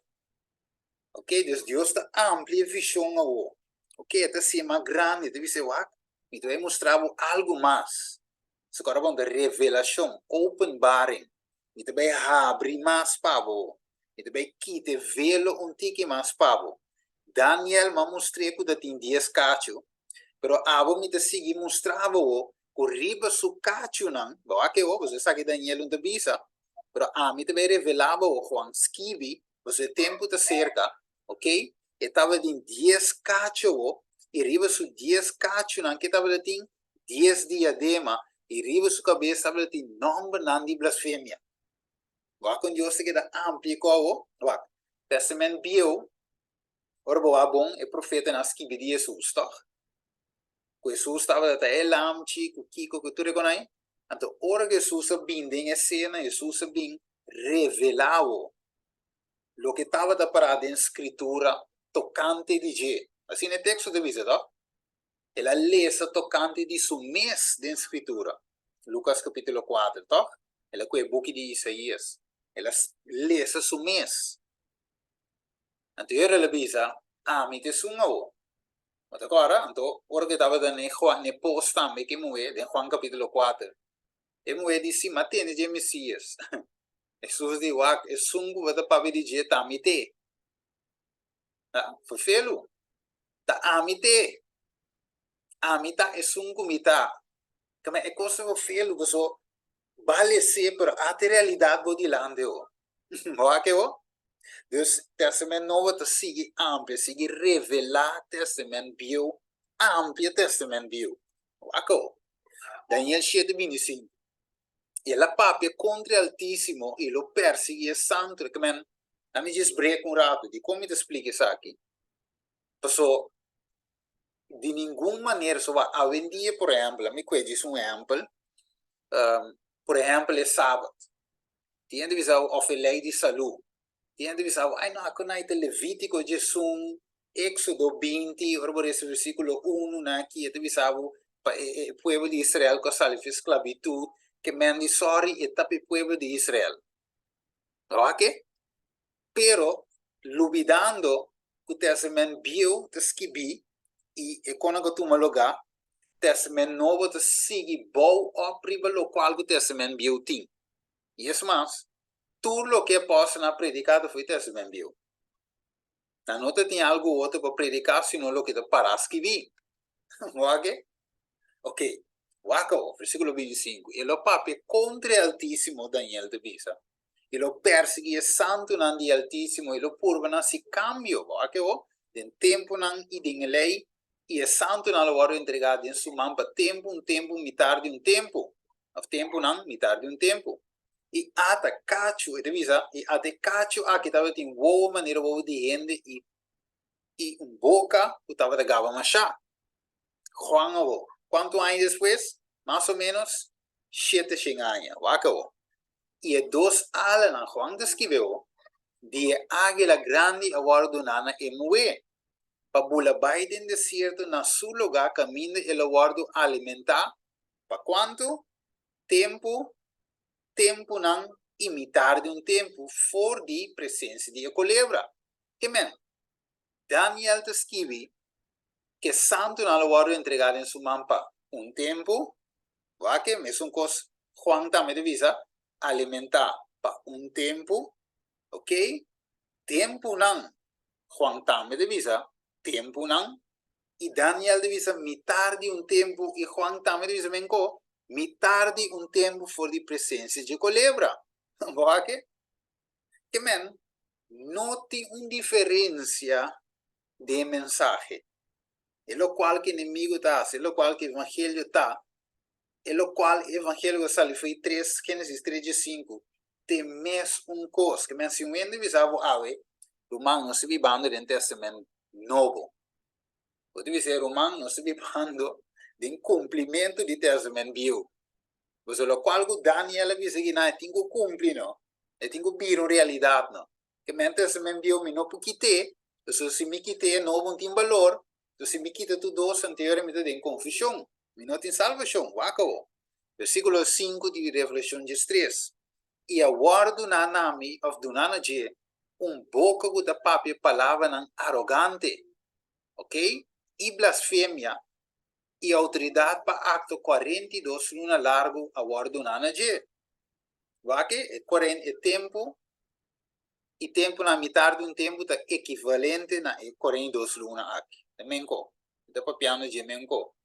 Ok, dus Dios ta amplia e vision awor. Ok, e ta hacié mas grandi, e ta bisa, wak, mi ta bai mustra bo algu mas. So kòrda bon, ta revelacion, openbaring. Mi ta bai habri mas pa bo. Mi ta bai kita e velo un tiki mas pa bo. Daniel, m'a mustr'é ku ta tin dies kachu, pero abo mi ta sigui mustra bo ku riba su kachunan, bo wak e bo, esaki Daniel un ta bisa, pero ami ta bai revelá bo, Juan, skibi, pasobra e tempu ta serka, ok, e tabatin dies kachu, i riba su dies kachunan ke tabatin dies diadema, i riba su kabes tabatin nòmbernan di blasfemia. Wak kon Dios ta keda amplia ku awo? Wak, Tèstamènt Bieu, ora bo wak bon, e profetanan a skibi di Hesus, tòg? Ku Hesus tabata ta e lamchi, ku kiko, ku tur e konai. Anto ora ku Hesus a bin den e sena, Hesus a bin revelá awo loke tabata pará den Skritura tokante di dje. Asina e teksto ta bisa, tòg? El a lesa tokante di su mes den Skritura. Lukas kapítulo kuater, tòg? El a kohe buki di Isaías. El a lesa su mes. Anto ora el a bisa, Ami ta esun awor. Bo ta kòrda? Anto ora ku e tabata na e Juan, na e pos tambe ku e muhé, den Juan kapítulo kuater, e muhé di, Si, mi a tende dje Mesías. Hesus di, Wak, esun ku bo ta papia di dje ta ami t'e. Ferfelu, ta ami t'e. Ami ta esun ku mi ta. Kamba e kos ta ferfelu paso bale se pero ata e realidat bo dilanti ho. Bo wak e ho? Dus Testament Nobo ta sigui amplia, sigui revelá Testament Bieu, amplia Testament Bieu. Wak ho? Daniel shete binti sinku. I el a papia kontra e Altísimo i lo persiguí e santu. Kamba ami djis brek un ratu. Dikon mi ta splika esaki? Paso di ningun manera, so awendia por ehempel, ami kue djis un ehempel, por ehempel e sabat, tin hende bisa bo of e lei di salu, tin hende bisa bo ay no ako nai ta Levitico djesun, Exodo binti ora bo resa versiculo unu na aki e ta bisa bo pa e pueblo di Israel ku a sali for esclavitud, ke men di sorry e ta pa e pueblo di Israel. Oke? Pero lubidando ku Testament Bieu ta skibí i e konan ku a tuma lugá, Testament Nobo ta sigui bou òp riba lokual ku Testament Bieu tin. I es mas, tur loke e apòstelnan a prediká ta fo'i Testament Bieu. Nan no ta tin algu otro pa prediká sino loke ta pará skibí. Wak e? Ok, wak awor, versíkulo 25, E lo papia kontra e Altísimo, Daniel ta bisa. i lo persiguí e santunan di e Altísimo i lo purba nan hasi kambio, bo wak awor, den tempunan i den e lei, i e santunan lo wòrdu entregá den su man pa tempu, un tempu, mitar di un tempu, òf tempunan, mitar di un tempu. I ata kachu, e ta bisa, i ata e kachu aki tabatin wowo manera wowo di hende i i un boka ku tabata gaba mashá. Juan awor, kuantu aña despues? Mas o ménos shete shen aña. Wak awor. I e dos alanan, Juan ta skibi awor, di e águila grandi a wòrdu duná na e muhé, pa bula bai den desierto na su lugá kaminda el a wòrdu alimentá pa kuantu? Tempu, tempunan i mitar di un tempu for di presensia di e kolebra. Ke men? Daniel ta skibi ku e santunan lo wòrdu entregá den su man pa un tempu, wak e mesun kos Juan tambe ta bisa, alimentá pa un tempu, ok, tempunan, Juan tambe ta bisa, tempunan, i Daniel ta bisa mitar di un tempu, i Juan tambe ta bisa menko, mitar di un tempu for di presensia dje kolebra. Bo wak e? Ke men, no tin un diferensia den e mensahe. E lokual ku enemigu ta hasi, e lokual ku evangelio ta, e lokual e evangelio ku a sali for di tres, Génesis tres dje sinku, ta e mes un kos. Ke men, si un hende bisa bo awe. Ruman, nos ta bibando den Testament Nobo. Bo ta bisa e ruman, nos ta bibando den kumplimentu di Testament Bieu. Pasobra lokual ku Daniel a bisa kinan e tin ku kumpli no, e tin ku bira un realidat no. Ke men Testament Bieu mi no por kit'é, pasobra si mi kit'é e nobo no tin balor, enton si mi kita tur dos anterior mi ta den konfushon, mi no tin salbashon. Wak awor, versíkulo sinku di Revelashon diestres, I a wòrdu duná na mi, òf duná na dje, un boka ku ta papia palabranan arogante, ok, i blasfemia, i outoridat pa aktua 42 luna largu a wòrdu duná na dje. Wak e e tempu i tempunan mitar di un tempu ta ekivalente na e 42 luna aki. Ta menko. E ta papiando dje menko.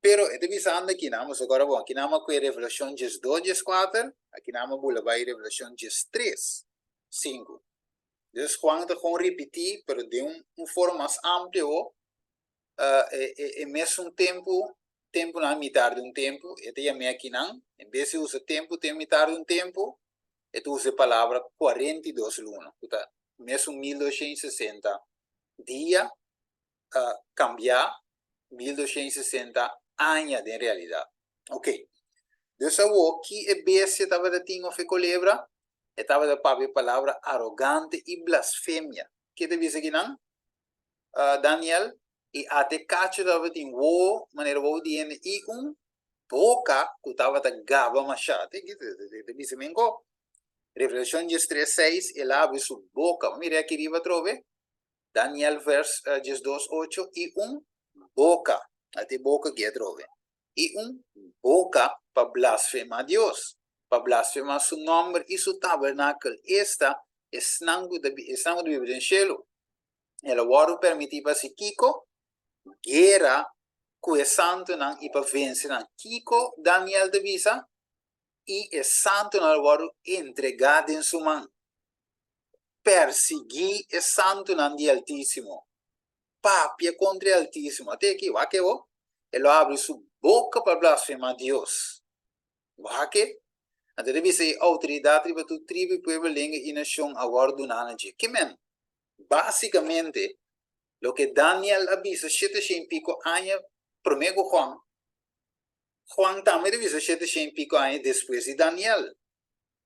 Pero e ta bisando aki nan, boso kòrda bon, aki nan a kue Revelashon 12, 14, aki nan a bula bai Revelashon 13, 5. Dus Juan ta kon ripití, pero den un forma mas amplio, e mesun tempu, tempunan mitar di un tempu, e ta yam'é akinan, en bes di usa tempu te mitar di un tempu, e ta usa e palabra 42 luna, ku ta mesun 1260 dia kambiá 1260 aña den realidat. Ok, dus awor ki e bestia tabata tin òf e kolebra? E tabata papia e palabra arogante i blasfemia. Ke ta bisa akinan? Daniel, i ate kachu tabatin wowo manera wowo di hende i un boka ku tabata gaba mashá. Te ta bisa mi ankó. Revelashon 13, 6, El a habri su boka. Bo mira aki riba atrobe. Daniel vers 12, 8, i un boka. Ate boka aki atrobe. I un boka pa blasfemá Dios, pa blasfemá su nòmber i su tabernakel, esta, esnan ku ta biba den shelu. El a wòrdu permití pa hasi kiko? Guera ku e santunan i pa vense nan. Kiko Daniel ta bisa? I e santunan lo wòrdu entregá den su man. Persiguí e santunan di Altísimo. Papia kontra e Altísimo. Ate aki, wak e bo. E lo habri su boka pa blasfemá Dios. Wak e. Anto e ta bisa e outoridat riba tur tribu i pueblo, lenga i nashon a wòrdu duná na dje. Ke men? Básikamente, loke Daniel a bisa shete shen i piko aña promé ku Juan, Juan tambe ta bisa shete shen i piko aña despues di Daniel.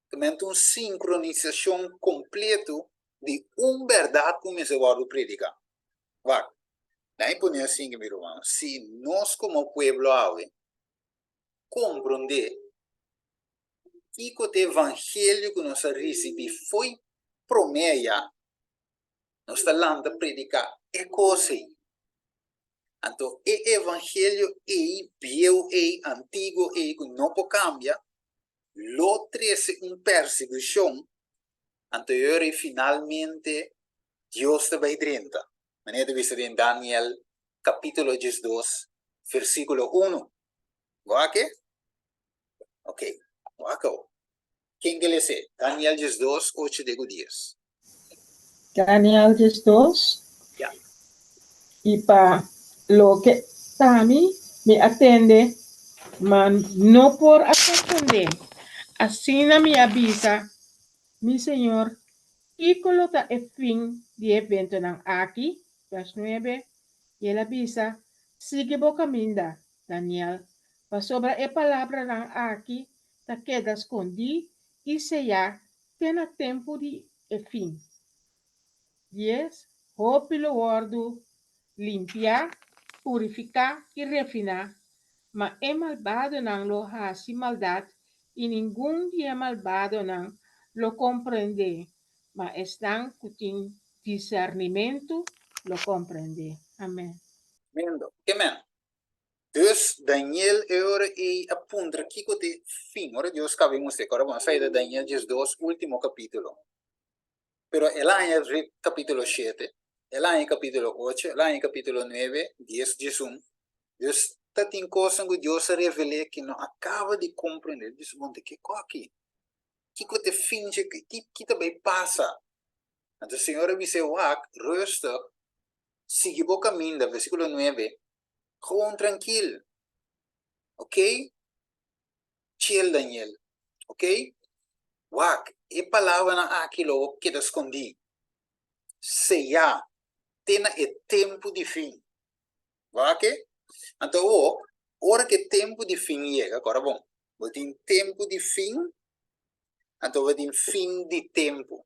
Ta menta un sinkronisashon kompleto di un bèrdat ku mester wòrdu prediká. Wak, nan e pone asin, mi ruman, si nos komo pueblo awe komprondé Kiko ta e evangelio ku nos a risibí fo'i promé ayá? Nos ta lanta prediká e kos ei. Anto e evangelio ei, bieu ei, antiguo ei ku no por kambia, lo trese un persekushon, anto e ora ei finalmente Dios ta bai drenta. Manera ta bisa den Daniel kapítulo 12, versíkulo unu. Bo a ke? Ok, wak awor. Ken ke les'é? Daniel 12, 8 te ku 10. Daniel 12. Ya. I pa loke ta mi, mi a tende, ma no por a komprendé. Asina mi a bisa, Mi Señor, kiko lo ta e fin di e eventonan aki? Vers 9. I el a bisa, Sigui bo kaminda, Daniel, pasobra e palabranan aki ta keda skondí i seyá te na tempu di e fin. Dies, Hopi lo wòrdu limpiá, purifiká i refiná, ma e malbadonan lo hasi maldat i ningun di e malbadonan lo komprendé, ma esnan ku tin disernimentu lo komprendé. Amèn. Mendo. Ke men? Dus Daniel e ora ei a puntra kiko ta e fin. Ora Dios kaba e mustr'é. Kòrda bon, esei ta Daniel 12, último kapítulo. Pero el a haña kapítulo shete, el a haña kapítulo ocho, el a haña kapítulo nuebe, dies, diesun. Dus ta tin kosnan ku Dios a revel'é ku no a kaba di komprendé. El bisa, Bon, ta kiko aki? Kiko ta e fin dje? Ki ta bai pasa? Anto Señor a bis'é, Wak, rustig, sigui bo kaminda, versíkulo nuebe, Gewoon trankil. Ok? Chill, Daniel. Ok? Wak, e palabranan aki lo keda skondí. seyá te na e tempu di fin. Wak e? Anto awor, ora ku e tempu di fin yega, kòrda bon, bo tin tempu di fin, anto bo tin fin di tempu.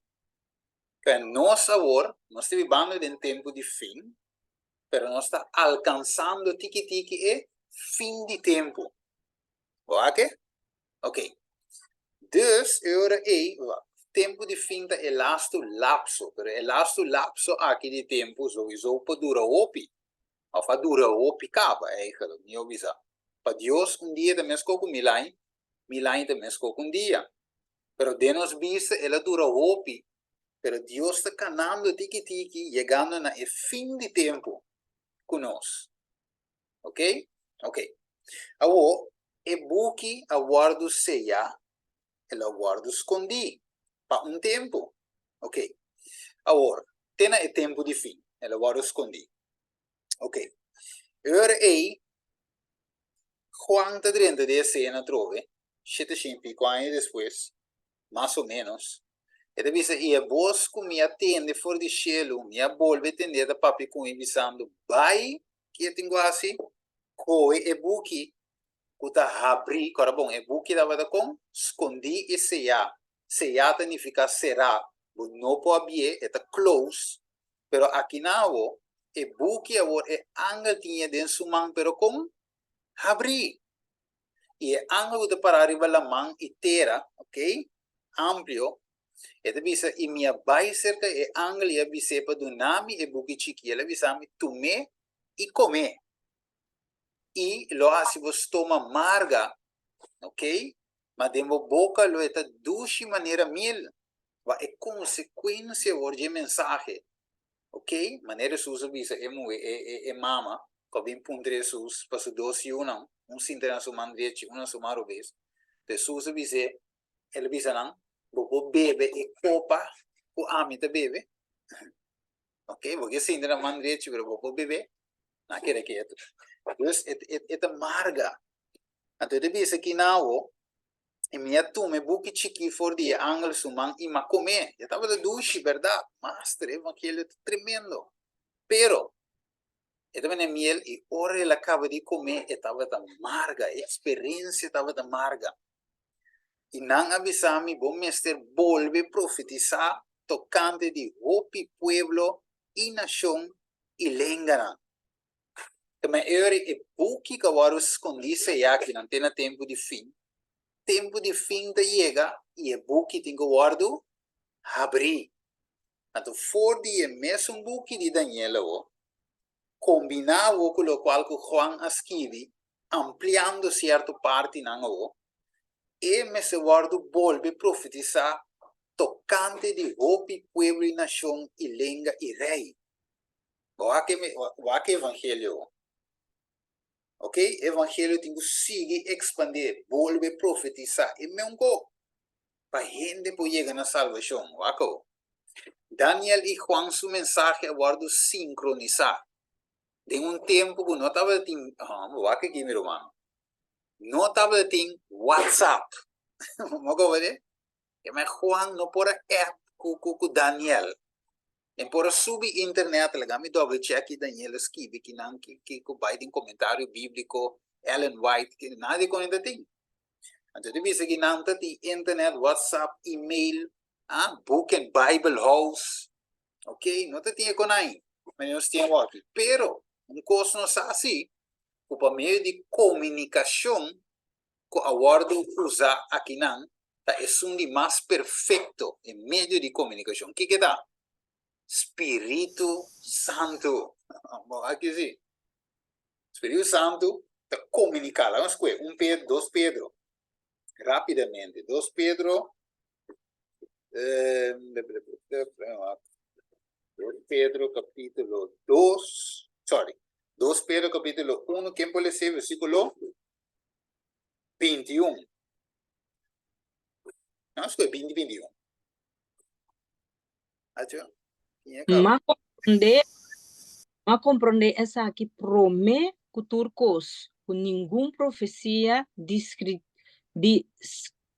P'e nos awor, nos ta bibando den tempu di fin, pero nos ta alkansando tiki tiki e fin di tempu. Bo wak e? Ok. Dus, e ora ei, tempu di fin ta e lastu lapso, pero e lastu lapso aki di tempu souiso por dura hopi, of a dura hopi kaba eigenlijk, mihó bisa. Pa Dios un dia ta meskos ku mil aña, mil aña ta meskos ku un dia. Pero den nos bista el a dura hopi, pero Dios ta kanando tiki tiki yegando na e fin di tempu ku nos. Ok? Ok. Awor, e buki a wòrdu seyá, el a wòrdu skondí pa un tempu. Ok. Awor, te na e tempu di fin, el a wòrdu skondí. Ok. E ora ei, Juan ta drenta den esena atrobe, shete shen i piko aña despues, mas o ménos. E ta bisa, I e bos ku mi a tende for di shelu, mi a bolbe tend'é ta papia ku mi, bisando, Bai Ki e tin ku hasi? Kohe e buki ku ta habrí. Kòrda bon, e buki tabata kon? Skondí i seyá. Seyá ta nifiká será. Bo no por habié, e ta close. Pero akinan awor, e buki awor e angel tin e den su man, pero kon? Habrí. I e angel ku ta pará riba laman i tera, ok, amplio, E ta bisa, I mi a bai serka e angel i a bis'é pa duna mi e buki chikí. El a bisa mi, Tum'é i kom'é, i lo hasi bo stoma marga, ok, ma den bo boka lo e ta dushi manera miel. Wak e konsekuensia awor dje mensahe, ok, manera Hesus a bisa e muhé, e, e, e mama ku a bin puntra Hesus pa su dos yunan, un sinta na su man drechi, un na su man robes. Hesus a bis'é, El a bisa nan, Bo por bebe e kopa ku ami ta bebe? Ok, bo ke sinti na man drechi, pero bo por bebe? Nan a keda ketu. Dus e, e, e ta marga. Anto e ta bisa kina awo, i mi a tuma e buki chikí for di e angel su man i m'a kom'é. E tabata dushi, bèrdat? Master, e evangelio ta tremendo. Pero, e tabata miel i ora el a kaba di kom'é, e tabata marga, e eksperensia tabata marga. I nan a bisa mi, Bo mester bolbe profetisá tokante di hopi pueblo i nashon i lenganan. Tuma e ora e buki ku a wòrdu skondí seyá akinan te na tempu di fin. Tempu di fin ta yega i e buki tin ku wòrdu habrí. Anto for di e mesun buki di Daniel awor, kombiná awor ku lokual ku Juan a skibi, ampliando sierto partinan awor, e mester wòrdu bolbe profetisá tokante di hopi pueblo i nashon i lenga i rei. Bo wak e wak e evangelio awor. Ok, e evangelio tin ku sigui ekspandé, bolbe profetisá e meunko pa hende por yega na salbashon. Wak awor. Daniel i Juan su mensahe a wòrdu sinkronisá den un tempu ku no tabatin, wak aki mi ruman, no tabatin WhatsApp. Bo koba di? E Juan no por a app ku ku ku Daniel. E por a subi internet, laga mi double check ki Daniel a skibi kinan ki ki ku bai den komentario bíbliko, Ellen White, ki nada di kon e ta tin. Anto ta bisa ki nan ta tin internet, WhatsApp, email, ah, Book and Bible House. Ok, no ta tin e konai, ma nos tin awor aki. Pero, un kos nos sa si, ku pa medio di komunikashon ku a wòrdu usá akinan ta esun di mas perfekto, e medio di komunikashon. Kiko e ta? Spiritu Santu. Bo aki si. Spiritu Santu ta komuniká. Laga nos kue un Pedro, dos Pedro. Rápidamente. Dos Pedro. Dos Pedro capítulo 2, sorry, 2 Pedro capítulo 1, ken por lese versículo 21? No, escoge 20, 21. Acho, Ma comprende, ma comprende esaki prome ku tur kos, ku ningun profesia di di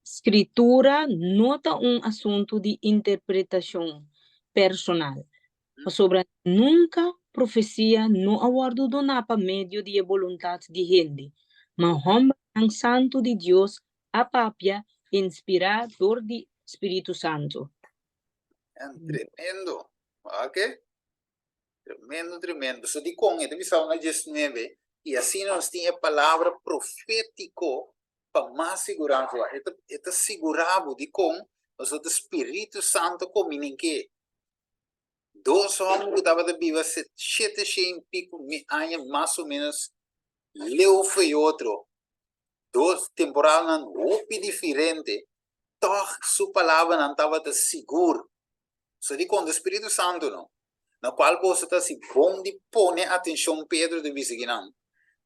Skritura no ta un asuntu di interpretashon personal. Pasobra nunka profesia no a wòrdu doná pa medio di e boluntat di hende, ma hòmbernan santu di Dios a papia inspirá dor di spiritu santu. Tremendo! Wak e? Tremendo, tremendo. So dikon e ta bisa na diesnuebe, i asina nos tin e palabra profétiko pa mas siguransa. Wak, e ta, e ta sigurá bo dikon pasobra ta Spiritu Santu komunink'é. Dos hòmber ku tabata biba shete shen i piku aña mas o ménos leu for e otro, dos temporalnan hopi diferente, tòg su palabranan tabata sigur. So dikon? Ta Spiritu Santu no, na kual boso ta hasi bon di pone atenshon, Pedro ta bisa kinan,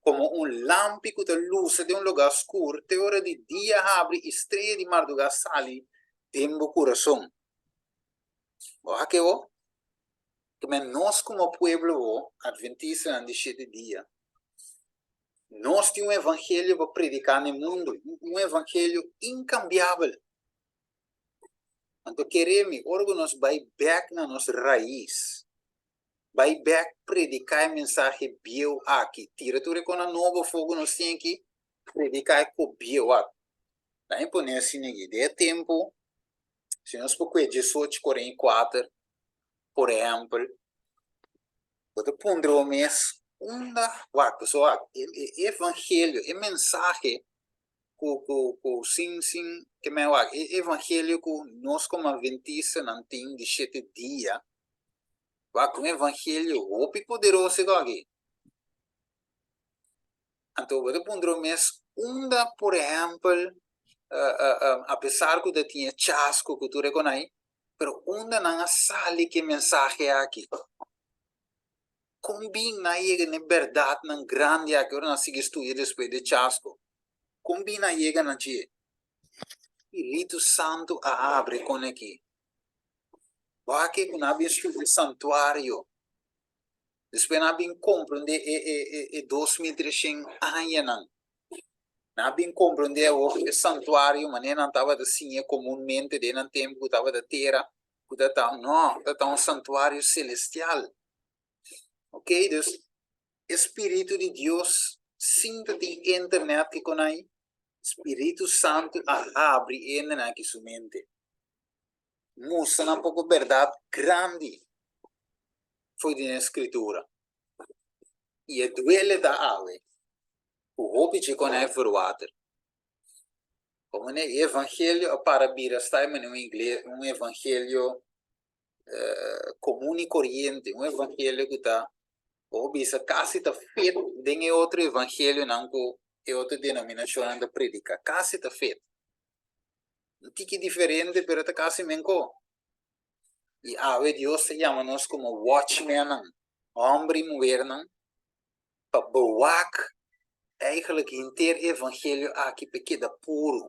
komo un lampi ku ta lusa den un lugá skur te ora di dia habri i strea di mardugá sali den bo kurason. Bo a ke bo? Tamen nos komo pueblo bo, Adventistanan di shete dia, nos tin un evangelio pa prediká na e mundu, un evangelio inkambiabel. Anto kere mi, ora ku nos bai bèk na nos rais, bai bèk prediká e mensahe bieu aki, tira tur e konan nobo afó ku nos tin aki, prediká e ko bieu aki. Nan e pone asina aki, den e tempu Si nos por kue diesocho kuarenta i kuater, por ehèmpel, bo ta puntra bo mes unda wak, pasobra wak e evangelio, e mensahe ku ku ku sin sin ke men wak, e evangelio ku nos komo adventistanan tin di shete dia, wak un evangelio hopi poderoso e aki. Anto bo ta puntra bo mes unda por ehèmpel apesar ku ta tin e chasko ku tur e konai, pero unda nan a sali ku e mensahe aki? Kon bin nan a yega na e bèrdatnan grandi aki ora nan a sigui studia despues di e chasko? Kon bin nan a yega na dje? Spiritu Santu a habri kon aki. Wak ku nan a bin studia e santuario. Despues nan a bin komprondé e e e e 2300 añanan. Nan a bin komprondé awor ku e santuario manera nan tabata siña komunmente den nan tempu ku tabata tera ku ta ta no, ta ta un santuario selestial. Ok, dus e spiritu di Dios sin ta tin internet ke kon ai, Spiritu Santu a habri e hendenan aki su mente. Mustra nan poko bèrdat grandi for di den Skritura. I e duele ta awe ku hopi dje kon ai verwater. Komo ne e evangelio a para bira sta e manera un igle un evangelio komun i koriente, un evangelio ku ta bo bisa kasi ta fit den e otro evangelionan ku e otro denominashonnan ta prediká, kasi ta fit. Un tiki diferente pero ta kasi menko. I awe Dios ta yama nos komo watchmennan, hòmber i muhernan, pa bewak eigenlijk henter e evangelio aki pa e keda puru.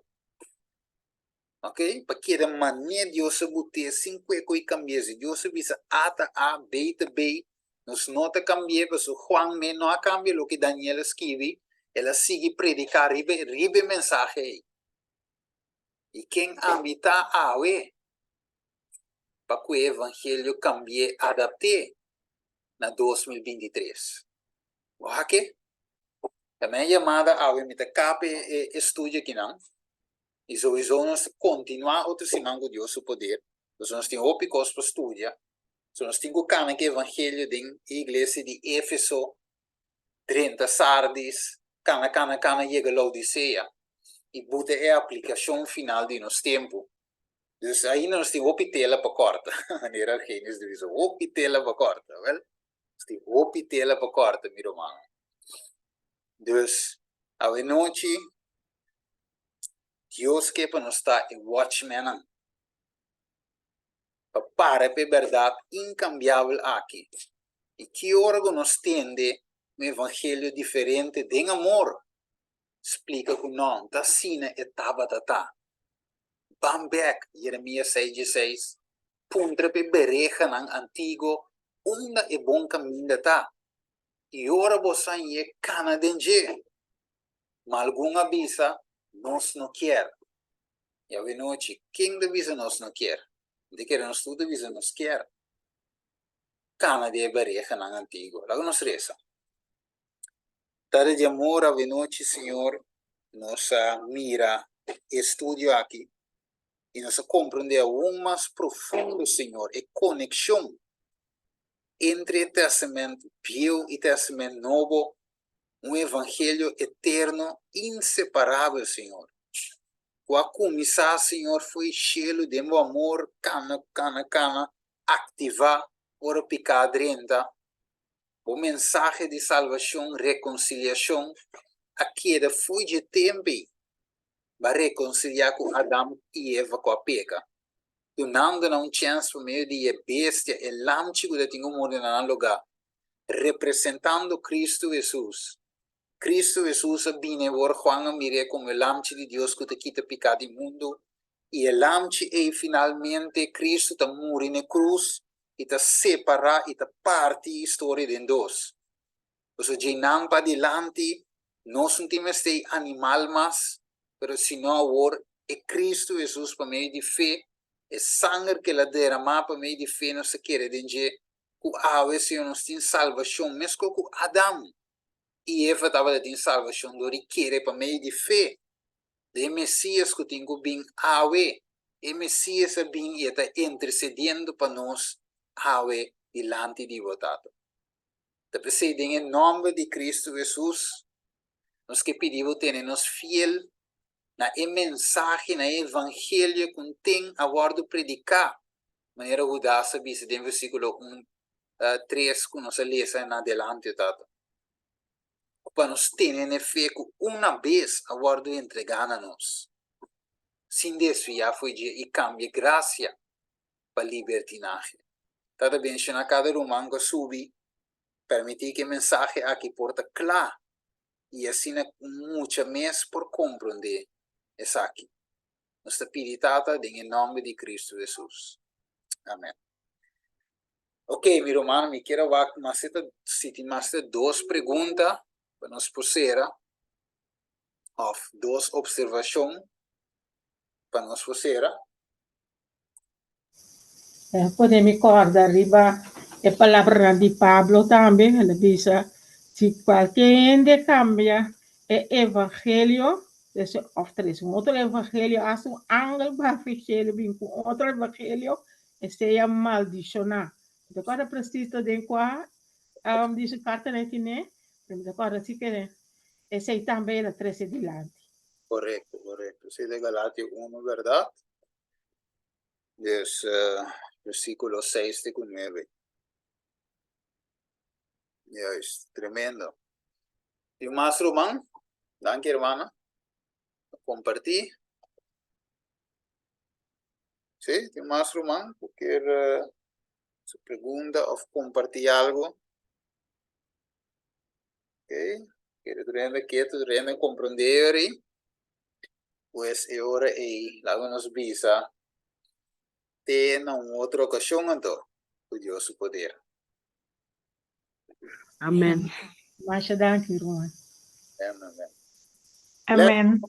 Ok, pa keda manera Dios a but'é sin ku e ko'i kambi'é. Si Dios a bisa A ta A, B ta B, nos no ta kambi'é pasobra Juan mes no a kambia loke Daniel a skibi, el a sigui prediká riba riba e mensahe ei. I ken ami ta awe pa ku e evangelio kambi'é, adapt'é na 2023? Wak e? Ta mi a yamada awe, mi ta kap e e studio akinan i souiso nos ta kontinuá otro siman ku Dios su poder, pasobra nos tin hopi kos pa studia, so nos tin ku kana ku e evangelio den e iglesia di Efeso, drenta Sardis, kana kana kana yega Laodisea i buta e aplikashon final di nos tempu. Dus ainda nos tin hopi tela pa kòrta, manera Argenius ta bisa, hopi tela pa kòrta. Wèl, nos tin hopi tela pa kòrta, mi rumannan. Dus, awenochi Dios ke pa nos ta e watchmennan, pa para pa e bèrdat inkambiabel aki. I ki ora ku nos tende un evangelio diferente den amor, splika ku no ta asina e tabata ta. Ban bèk, Jeremias seis dieseis, puntra pa e berehanan antiguo unda e bon kaminda ta, i ora bo sa ñe kana den dje. Ma algun a bisa, Nos no kier. I awenochi, ken ta bisa nos no kier? Mi ta kere nos tur ta bisa nos kier. kana den e barehanan antiguo. Laga nos resa. Tata di amor, awenochi, Señor, nos a mira e estudio aki i nos a komprendé aun mas profundo, Señor, e konekshon entre e Tèstamènt Bieu i Tèstamènt Nobo, un evangelio eterno inseparabel, Señor, ku a kuminsá, Señor, fo'i shelu den bo amor, kana, kana, kana, aktivá ora piká drenta. Bo mensahe di salbashon, rekonsiliashon, a keda fo'i dje tempu ei. Bo a rekonsiliá ku Adam i Eva ku a peka, dunando nan un chèns pa medio di e bestia, e lamchi ku ta tin ku muri na nan lugá, representando Kristu Hesus. Kristu Hesus a bini awor, Juan a mir'é komo e Lamchi di Dios ku ta kita piká di mundu, i e Lamchi ei finalmente, Kristu, ta muri na e krus i ta separá i ta parti historia den dos. Pasobra djeinan padilanti nos no tin mester e animal mas, pero sino awor e Kristu Hesus pa medio di fe, e sanger ku el a deramá pa medio di fe nos ta kere den dje, ku awe Señor nos tin salbashon meskos ku Adam i Eva tabata tin salbashon dor di kere pa medio di fe den e Mesias ku tin ku bin awe. E Mesias a bin i e ta intersediendo pa nos awe dilanti di bo Tata. Ta p'esei den e nòmber di Kristu Hesus nos ke pidi bo tene nos fiel na e mensahe, na e evangelio ku ten a wòrdu prediká, manera Hudas a bisa den versíkulo un, tres ku nos a lesa na adelante, Tata. Ku pa nos tene na e fe ku una bes a wòrdu entregá na nos, sin desviá fo'i dje i kambia grasia pa libertinahe. Tata benshoná kada ruman ku a subi, permití ku e mensahe aki por ta kla i asina un mucha mes por komprondé esaki. Nos ta pidi Tata den e nòmber di Kristu Hesus. Amèn. Ok, mi rumannan, mi kier a wak mas e ta si tin mas de dos pregunta pa nos por sera òf dos opservashon pa nos por sera. Pone mi kòrda riba e palabranan di Pablo tambe, el a bisa, Si kualke hende kambia e evangelio, òf trese un otro evangelio, asta un angel baha fi shelu bin ku un otro evangelio, esei a maldishoná. Mi ta kòrda presis ta den kua di su kartanan e tine, pero mi ta kòrda si ke esei tambe el a trese dilanti. Korekto, korekto. Esei ta Galatio uno, bèrdat? Dus versículo 6 te ku 9. Juist, tremendo. Tin mas ruman? Danki hermana. Compartí. Sí, tin mas ruman ku kier su pregunta of compartí algo? Ok, kere tur hende ketu, tur hende comprende eri. Pues e ora ei laga nos bisa te na un otro ocasion anto, cu Dios su poder. Amen. Masha danki, ruman. Amen, amen. Amen.